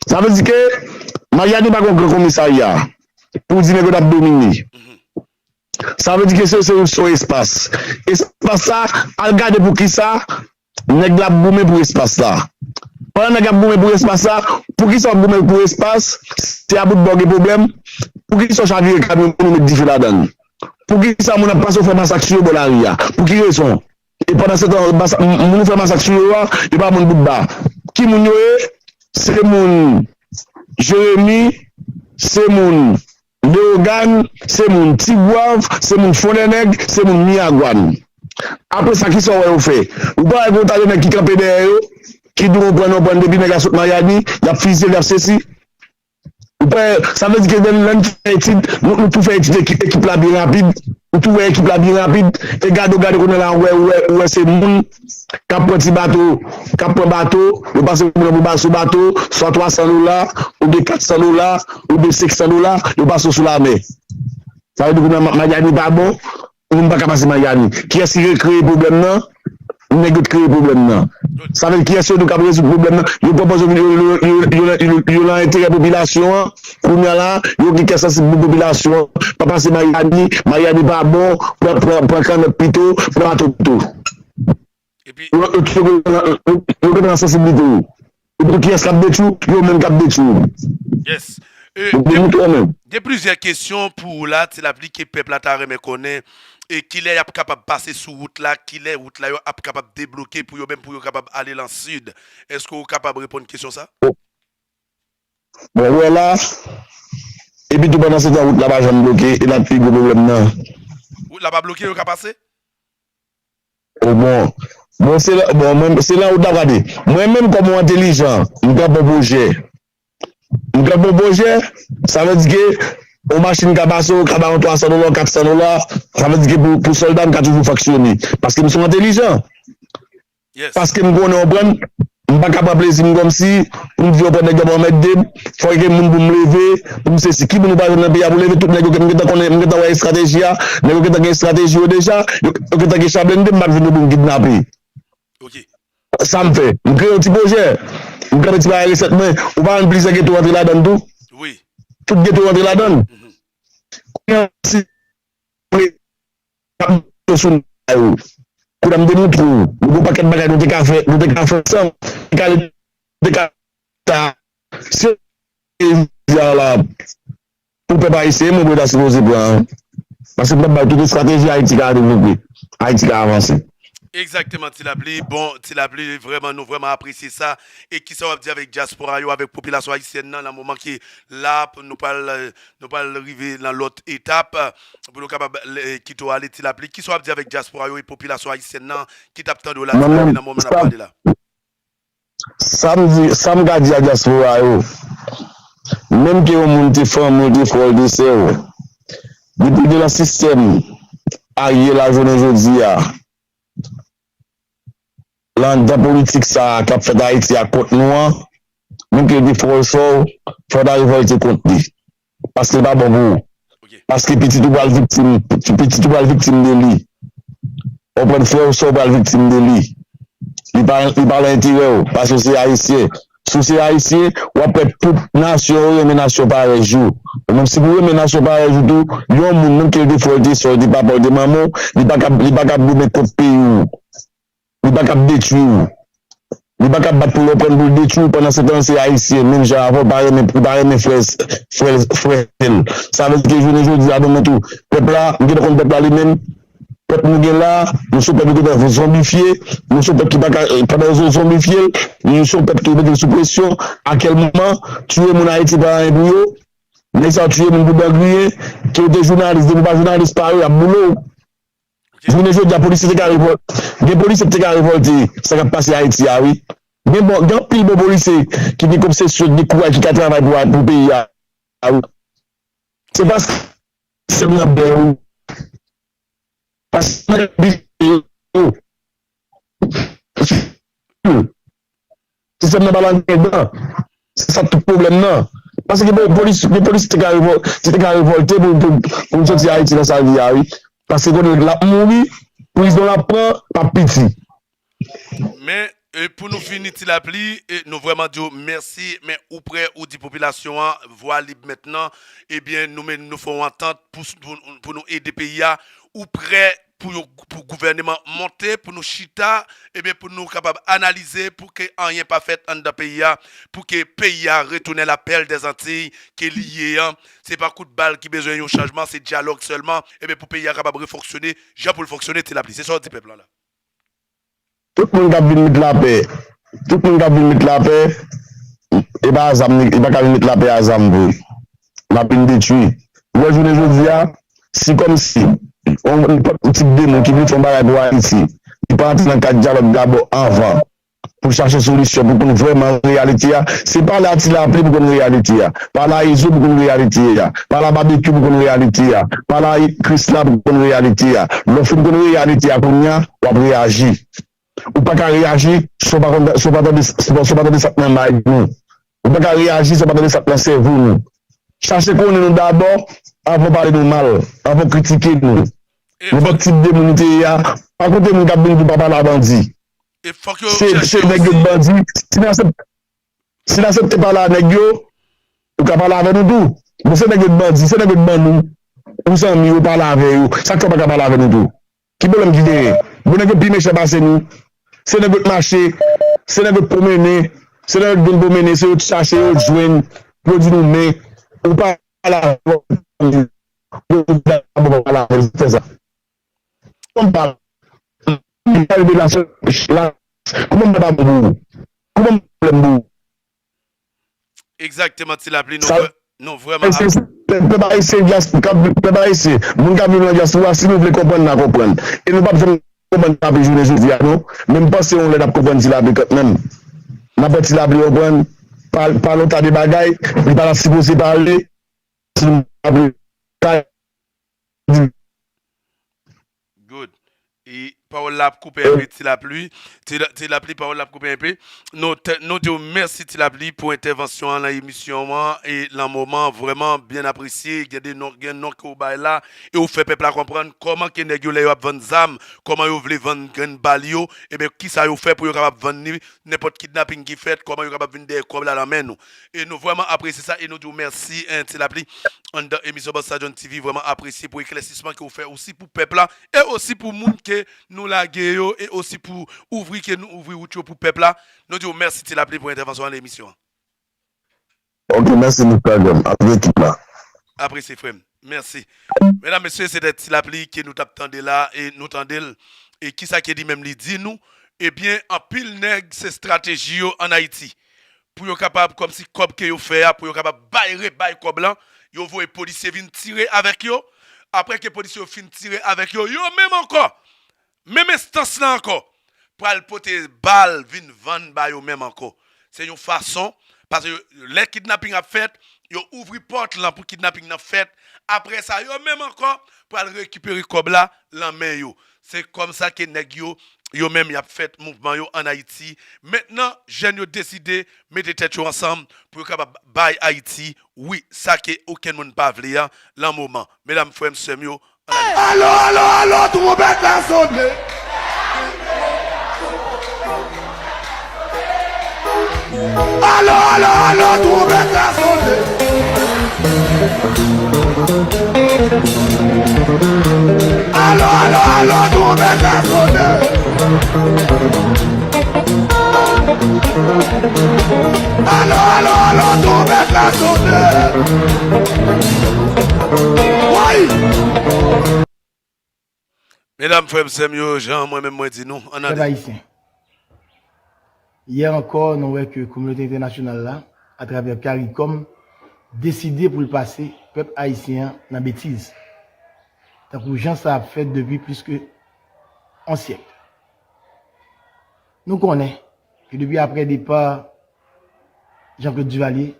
Sa vle di ke Maryani pa gen yon gran komisarya pou di nèg yo t ap domine. Mhm. Sa vle di ke se, se, se yon espas. Espas sa, al gade poukisa nèg la ap goumen pou espas la. Pandan nèg ap goumen pou espas la, poukisa w ap goumen pou espas, se a bout ba w gen pwoblèm? Poukisa w chavire kamyon moun ou met dife ladan l? Poukisa moun ap pase w fè masak sou yo bò lari a? Pou ki rezon? E pandan se tan, masa- m- moun ou fè masak sou yo a, yo pa moun bout ba. Ki moun yo ye? Se moun Jeremi, se moun Leyogàn, se moun Tigwav, se moun Fondènèg, se moun Miragwàn. Apre sa, kisa w wè yo fè? Ou pa wè gen yon ta de nèg ki kanpe dèyè yo, ki di w pran, w pran, depi nèg la sot Maryani, y ap fiziye l, y ap sesi? Ou pa wè, sa vle di ke lè n fè etid, nou, nou tou fè etid ekip, ekip la byen rapid. Ou tou wè ekip la byen rapid. E gade, w gade kounye a la, ou wè, ou wè, ou wè se moun k ap pran ti bato, k ap pran bato, yo pase moun nan pou ba- sou bato, swa twa san dola, oubyen kat san dola, oubyen senk san dola, yo pase w sou lamè. Sa vle di kounye a Ma- Maryani pa bon, moun pa ka pase Maryani. Kiyès ki kreye pwoblèm nan? Nèg yo t kreye pwoblèm nan. Sa vle di kiyès yo tou k ap rezoud pwoblèm nan? Yo pran pòz yo, yo, yo nan enterè popilasyon an. Kounye a la, yo gen kè sansib pou popilasyon an. Pa pase Maryani, Maryani pa bon, pran, pran, pran kannòt pito, pran bato pito. Epi yo, yo, yo, yo, yo gen nan sansiblite yo. Epi kiyès k ap detwi w? Yo menm k ap detwi w. Yes. E, gen, gen plizyè kesyon pou ou la, Ti Lapli, ke pèp la ta renmen konnen, e kilè y ap kapab pase sou wout la, kilè wout la yo ap kapab debloke pou yo menm, pou yo kapab ale lan sid. Èske ou kapab reponn kesyon sa? Bon, ou wè la, epi tou pandan se tan wout la pa janm bloke, e la pi gwo pwoblèm nan. Wout la pa bloke, yo ka pase? O bon. Bon, se la, bon, mwen, se la ou ta gade. Mwen menm kòm yon entèlijan, m ka pran pwojè. M kanpe yon pwojè, sa vle di ke yon machin ka pase, w ka ba yon twa san dola, yon kat san dola, sa vle di ke pou, pou sòlda, m ka toujou fonksyone. Paske m se yon entelijan. Paske m konnen, w konprann, m pa ka pran plezi m kòmsi, pou m di, w konprann, nèg yo ap anmède m, fò gen moun pou m leve, pou m sesi. Ki moun ou pa jwenn nan peyi a pou leve? Tout nèg yo, m gentan konnen, m gentan wè estrateji a, nèg yo gentan gen estrateji yo deja, yo, yo gentan gen cha blende, m p ap jwenn yo pou m kidnape. Sa m fè? M kreye yon ti pwojè. M kreye ti bagay resèt mwen. Ou pa wè plizyè geto rantre ladan l tou? Tout geto rantre ladan l. Kounye a, si ap sou nèg yo. Kounye a, m te montre w. Nou gen yon pakèt bagay nou te ka fè, nou te ka fè ansanm. Nou te ka, nou te ka ta. Se jodi a la, pou pèp ayisyen, mwen, mwen ta sipoze pran. Paske m t ap bay tout estrateji Ayiti ka devlope, Ayiti ka avanse. Egzakteman, Ti Lapli. Bon, Ti Lapli, vrèman, nou vrèman apresye sa. E kisa w ap di avèk dyaspora yo, avèk popilasyon ayisyèn nan, nan moman ke la, nou pral, nou pral rive nan lòt etap, pou nou kapab, eh, kite w ale, Ti Lapli? Kisa w ap di avèk dyaspora yo e popilasyon ayisyèn nan ki t ap tande w la, Ti Lapli, nan moman n ap pale la? Sa m di, sa m ka di a dyaspora yo, menm ke yon moun te fanmi w, te frè w, te sè w, depi w gen nan sistèm Ariel a jounen jodi a, lan anndan politik sa a k ap fèt Ayiti a kont nou an, menm ke l te frè w, sè w, fò w ta revòlte kont li. Paske l pa bon pou ou. Paske pitit ou pral viktim, pitit ou pral viktim de li. Ou konprann, frè w, sè w pral viktim de li. Li pa, li pa nan enterè w, paske w se ayisyen. Si w se ayisyen, w ap wè tout nasyon yo renmen nasyon parèy ou. Ou menm si pou renmen nasyon parèy ou tou, yon moun, menm ke l te frè w, te sè w, te papa w, te manman w, li pa kab, li pa kab goumen kont peyi w. Li pa kab detwi w. Li pa kab bat pou l, ou konprann, pou l detwi w, pandan se tan se ayisyen, menm jan avè w, pa renmen, li pa renmen frè, frè, frè l. Sa vle di ke jounen jodi a, nou menm tou, pèp la, m gentan konn pèp la li menm, pèp nou gen la, nou se yon pèp ki gentan zonbifye, nou se yon pèp ki pa ka, pandan yo zonbifye l, nou se yon pèp ki mete l sou presyon, a kèl moman, tiye moun Ayiti pa anyen pou yo, nèg sa yo tiye moun pou dan griyen, ke w te jounalis, depi w pa jounalis pa yo, y ap boule w. Jounen jodi a, polisye te ka revòlte. Gen polisye ki te ka revòlte sa k ap pase Ayiti a, wi. Gen bon, gen anpil bon polisye ki gen konsesyon, ki gen kouraj, ki ka travay pou, pou peyi a, wi. Se paske sistèm nan bèl, wi. Paske nan bise yo. Sistèm nan pa nan andan. Se sa tout pwoblèm nan. Paske gen polis, gen polis te ka revòl-, te ka revòlte pou, pou, pou n soti Ayiti nan sa l ye a, wi. Paske konnen l ap mouri, prizon l ap pran, p ap piti. Men, e, pou nou fini, Ti Lapli, e, nou vrèman di w mèsi, men ou prè, ou di popilasyon an, vwa lib mentnan, ebyen, nou menm, nou fè yon antant pou, pou, pou nou ede peyi a, ou prè pou yo, pou gouvènman monte, pou nou chita, ebyen, pou nou kapab analize, pou ke anyen pa fèt anndan peyi a, pou ke peyi a retounen la perle des Antilles ke li ye an. Se pa kout bal ki bezwen yon chanjman, se dyalòg sèlman, ebyen, pou peyi a kapab refonksyone jan pou l fonksyone, Ti Lapli. Se sa w di pèp la, la. Tout moun k ap vin met lapè, tout moun k ap vin met lapè, e pa zam, e pa ka vin met lapè a zam vre. L ap vin detwi. Ou wè jounen jodi a, si kòmsi, on, nenpòt tip de moun ki vle fè yon bagay pou Ayiti, li pa antre nan kad dyalòg dabò anvan, pou chache solisyon, pou konn vrèman reyalite a, se pale a Ti Lapli pou konn reyalite a, pale a Izo pou konn reyalite a, pale a Babekyou pou konn reyalite a, pale a Krisla pou konn reyalite a. Lè w fin konn reyalite a kounye a, w ap reyaji. Ou pa ka reyaji si w pa konn, si w pa tande, si w pa, si w pa tande sa k nan may nou. Ou pa ka reyaji si w pa tande sa k nan sèvo nou. Chache konnen nou dabò anvan w pale nou mal, anvan w kritike nou. Nenpòt tip de moun nou te ye a, pa koute moun k ap vin di w pa pale a bandi. Se, se nèg yo k bandi. Si n aksep-, si n aksepte pale a nèg yo, ou ka pale avè nou tou. Men se nèg yo k bandi, se nèg yo k ban nou. Ou zanmi yo, pale avè yo. Sa k fè w pa ka pale avè nou tou? Ki pwoblèm ki genyen? Bon, nèg yo pi mechan pase nou. Se nèg yo k mache, se nèg yo k pwomennen, se nèg yo k vin pwomennen, se yo k chache, yo k jwenn, pou yo di nou, men, ou pa la, ou pa la, ou pa la, fè sa. Kòm pa, li pa rive la, la, kòman m pa bon pou ou? Kòman m pwoblèm pou ou? Egzakteman, Ti Lapli, nou, sa, vre-, nou vrèman ap- Pèp ayisyen, dyas-, k ap, pèp ayisyen, moun k ap viv nan dyaspora, si nou vle konprann, n a konprann. E nou p ap janm konprann Ti Lapli jounen jodi a, non. Men m panse yon lè n ap konprann Ti Lapli kanmenm. N ap wè Ti Lapli konprann, pale yon ta de bagay, li pa ta sipoze pale. Good. E pawòl la ap koupe enpe, Ti Lapli. Ti Lapli, pawòl la ap koupe enpe. Nou di w mèsi, Ti Lapli, pou entèvansyon an nan emisyon an e lan moman. Vrèman byen apresye. Gen de non, gen non ke w bay la e w fè pèp la konprann kòman ke nèg yo, lè yo ap vann zam, kòman yo vle vann grenn bal yo, ebyen kisa yo fè pou yo kapab vann li, nenpòt kidnaping ki fèt, kòman yo kapab vin dèyè kòb la nan men nou. E nou vrèman apresye sa e nou di w mèsi, Ti Lapli, anndan emisyon Bòs Sa John T V. Vrèman apresye pou eklèsisman ke w fè osi pou pèp la e osi pou moun ke nou lage yo e osi pou ouvri ke nou ouvri wout yo pou pèp la. Nou di w mèsi, Ti Lapli, pou entèvansyon an nan emisyon an. Ok, mèsi Mister John, avèk ekip la. Apresye, frè m. Mèsi. Medam, mesye, se te Ti Lapli ke nou t ap tande la e nou tande l. E kisa ke li menm li di nou? Ebyen, anpil nèg se estrateji yo ann Ayiti. Pou yo kapab, kòmsi kòb ke yo fè a, pou yo kapab bay, rebay kòb lan, yo voye polisye vin tire avèk yo. Apre ke polisye yo fin tire avèk yo, yo menm ankò, menm enstans lan ankò, pral pote bal vin vann ba yo menm ankò. Se yon fason, paske lè kidnaping ap fèt, yo ouvri pòt lan pou kidnaping nan fèt. Apre sa, yo menm ankò pral rekipere kòb la lan men yo. Se kòmsa ke nèg yo, yo menm y ap fèt mouvman yo ann Ayiti. Mentnan, jèn yo deside mete tèt yo ansanm pou yo kapab bay Ayiti, wi, sa ke okenn moun pa vle a lan moman. Medam, frè m, sè m yo, ann ale. Alo, alo, alo, twonpèt la sone. Alo, alo, alo, twonpèt la sone. Alo, alo, alo, twonpèt la sone. Alo, alo, alo, twonpèt la sone. Woy! Medam, frè m, sè m yo, jan mwen menm mwen di nou, ann ale. Pèp ayisyen. Yè ankò, nou wè ke kominote entènasyonal la, atravè caricom, deside pou l pase pèp ayisyen an nan betiz, tankou jan sa ap fèt depi plis ke yon syèk. Nou konnen ke depi apre depa Jean Claude Duvalier,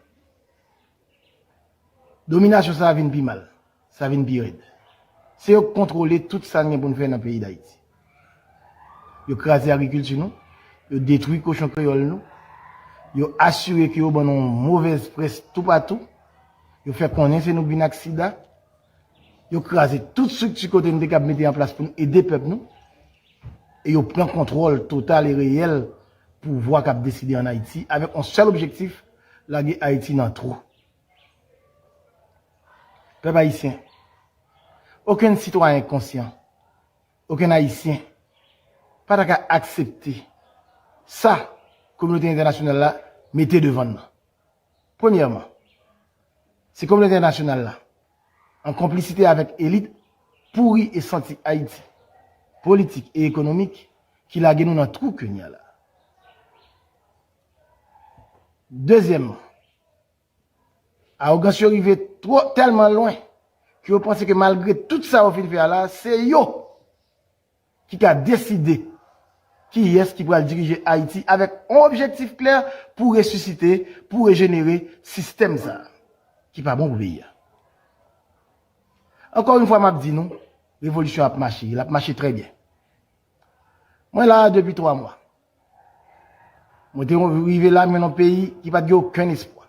dominasyon sa a vin pi mal, sa vin pi rèd. Se yo k kontwole tout sa n gen pou n fè nan peyi Dayiti. Yo kraze agrikilti nou, yo detwi kochon kreyòl nou, yo asire ke yo ban nou yon movèz près toupatou, yo fè konnen se nou k vin ak sida, yo kraze tout estrikti kote n te kab mete an plas pou n ede pèp nou, e yo pran kontwòl total e reyèl pouvwa k ap deside ann Ayiti avèk yon sèl objektif, lage Ayiti nan twou. Pèp ayisyen, okenn sitwayen konsyan, okenn ayisyen pa ta ka aksepte sa kominote entènasyonal la mete devan n nan. Premyèman, se kominote entènasyonal la, an konplisite avèk elit pouri e santi Ayiti, politik e ekonomik, ki lage nou nan twou ke n ye a la. Dezyèmman, awogans yo rive twò, tèlman lwen ke yo panse ke malgre tout sa yo fin fè a la, se yo ki ka deside kiyès ki pral dirije Ayiti avèk yon objektif klè pou resisite, pou rejenere sistèm sa a ki pa bon pou peyi a. Ankò yon fwa, m ap di nou, revolisyon ap mache, l ap mache trè byen. Mwen la a depi twa mwa. Mwen te rive la, mwen nan peyi ki pa t gen okenn espwa.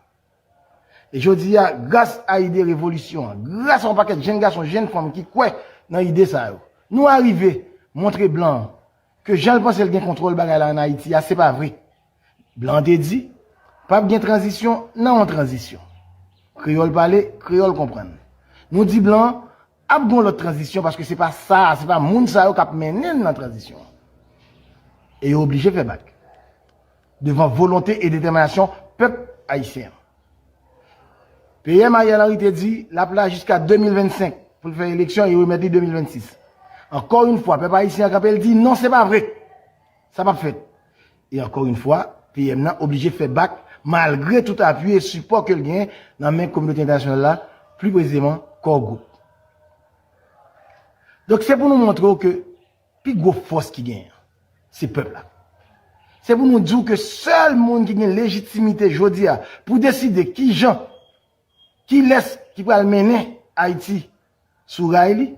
E jodi a, gras a ide revolisyon an, gras a yon pakèt jenn gason, jenn fanm ki kwè nan ide sa yo, nou arive montre blan an ke jan l panse l gen kontwòl bagay la ann Ayiti a, se pa vre. Blan an te di, p ap gen tranzisyon nan yon tranzisyon. Kreyòl pale, kreyòl konprann. Nou di blan an, ap gen yon lòt tranzisyon paske se pa sa, se pa moun sa yo k ap mennen n nan tranzisyon an. E yo oblije fè bak devan volonte e detèminasyon pèp ayisyen an. P M Ariel Henry te di l ap la jiska de mil vennsenk pou l fè eleksyon e remèt li de mil vennsis. Ankò yon fwa, pèp ayisyen an kanpe, l di non, se pa vre. Sa p ap fèt. E ankò yon fwa, P M nan oblije fè bak malgre tout apui e sipò ke l genyen nan men kominote entènasyonal la, pli presizeman Core Group. Donk, se pou nou montre w ke pi gwo fòs ki genyen an, se pèp la. Se pou nou di w ke sèl moun ki gen lejitimite jodi a pou deside kijan, kilès ki pral mennen Ayiti sou ray li,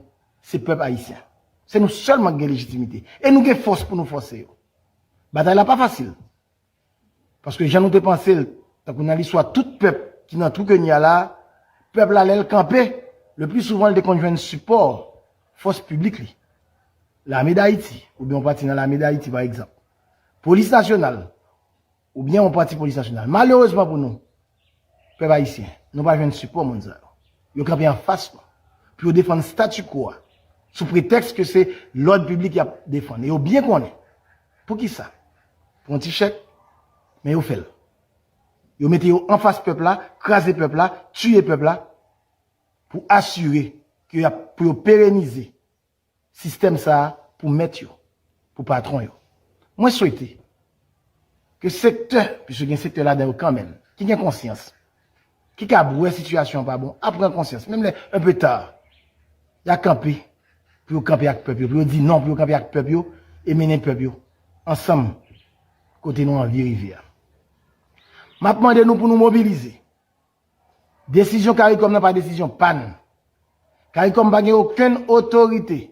se pèp ayisyen. Se nou sèlman ki gen lejitimite. E nou gen fòs pou nou fòse yo. Batay la pa fasil. Paske jan nou te panse l, tankou nan listwa tout pèp ki nan twou ke n ye a la, pèp la lè l kanpe, le pli souvan l te konn jwenn sipò fòs piblik li. Lame Dayiti, oubyen yon pati nan Lame Dayiti pa egzanp. Polis nasyonal, oubyen yon pati polis nasyonal. Malerezman pou nou, pèp ayisyen, nou pa jwenn sipò moun sa yo. Yo kanpe anfas nou pou yo defann statu quo a, sou pretèks ke se lòd piblik y ap defann. E yo byen konnen. Poukisa? Pou yon ti chèk, men yo fè l. Yo mete yo anfas pèp la, kraze pèp la, tiye pèp la, pou asire ke y ap, pou yo perenize sistèm sa a pou mèt yo, pou patwon yo. Mwen swete ke sektè, piske gen sektè ladan yo kanmenm, ki gen konsyans, ki kab wè sitiyasyon an pa bon, ap pran konsyans, menm lè un peu tard, y a kanpe pou yo kanpe ak pèp yo, pou yo di non, pou yo kanpe ak pèp yo, e mennen pèp yo ansanm kote nou anvi rive a. M ap mande nou pou nou mobilize. Desizyon Karikòm nan pa desizyon pa n. Karikòm pa gen okenn otorite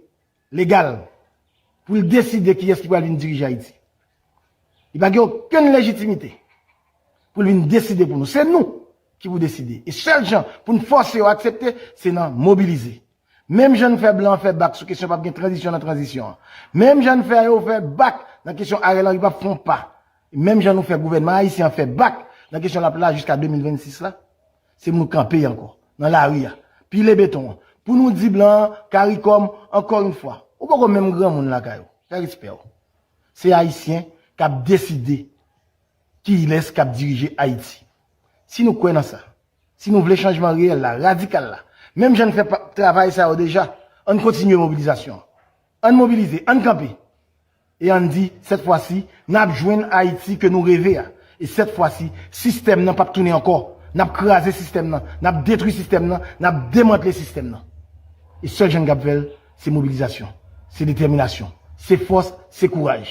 legal pou l deside kiyès ki pral vin dirije Ayiti. Li pa gen okenn lejitimite pou l vin deside pou nou. Se nou ki pou deside. E sèl jan pou n fòse yo aksepte, se nan mobilize. Menm jan n fè blan an fè bak sou kesyon p ap gen tranzisyon nan tranzisyon an. Menm jan n fè yo fè bak nan kesyon Ariel Henry p ap fè yon pa. Menm jan nou fè gouvènman ayisyen an fè bak nan kesyon l ap la jiska de mil vennsis la, se pou nou kanpe ankò nan lari a, pile beton an, pou nou di blan an, Karikòm, ankò yon fwa, ou poko menm granmoun lakay ou, fè respè w. Se Ayisyen k ap deside kilès k ap dirije Ayiti. Si nou kwè nan sa, si nou vle chanjman reyèl la, radikal la, menm jan n fè pa- travay sa yo deja, ann kontinye mobilizasyon an. Ann mobilize, ann kanpe. E ann di, sèt fwa si, n ap jwenn Ayiti ke nou reve a. E sèt fwa si, sistèm nan p ap tounen ankò. N ap kraze sistèm nan, n ap detwi sistèm nan, n ap demantle sistèm nan. E sèl jan n kab fè l, se mobilizasyon, se detèminasyon, se fòs, se kouraj.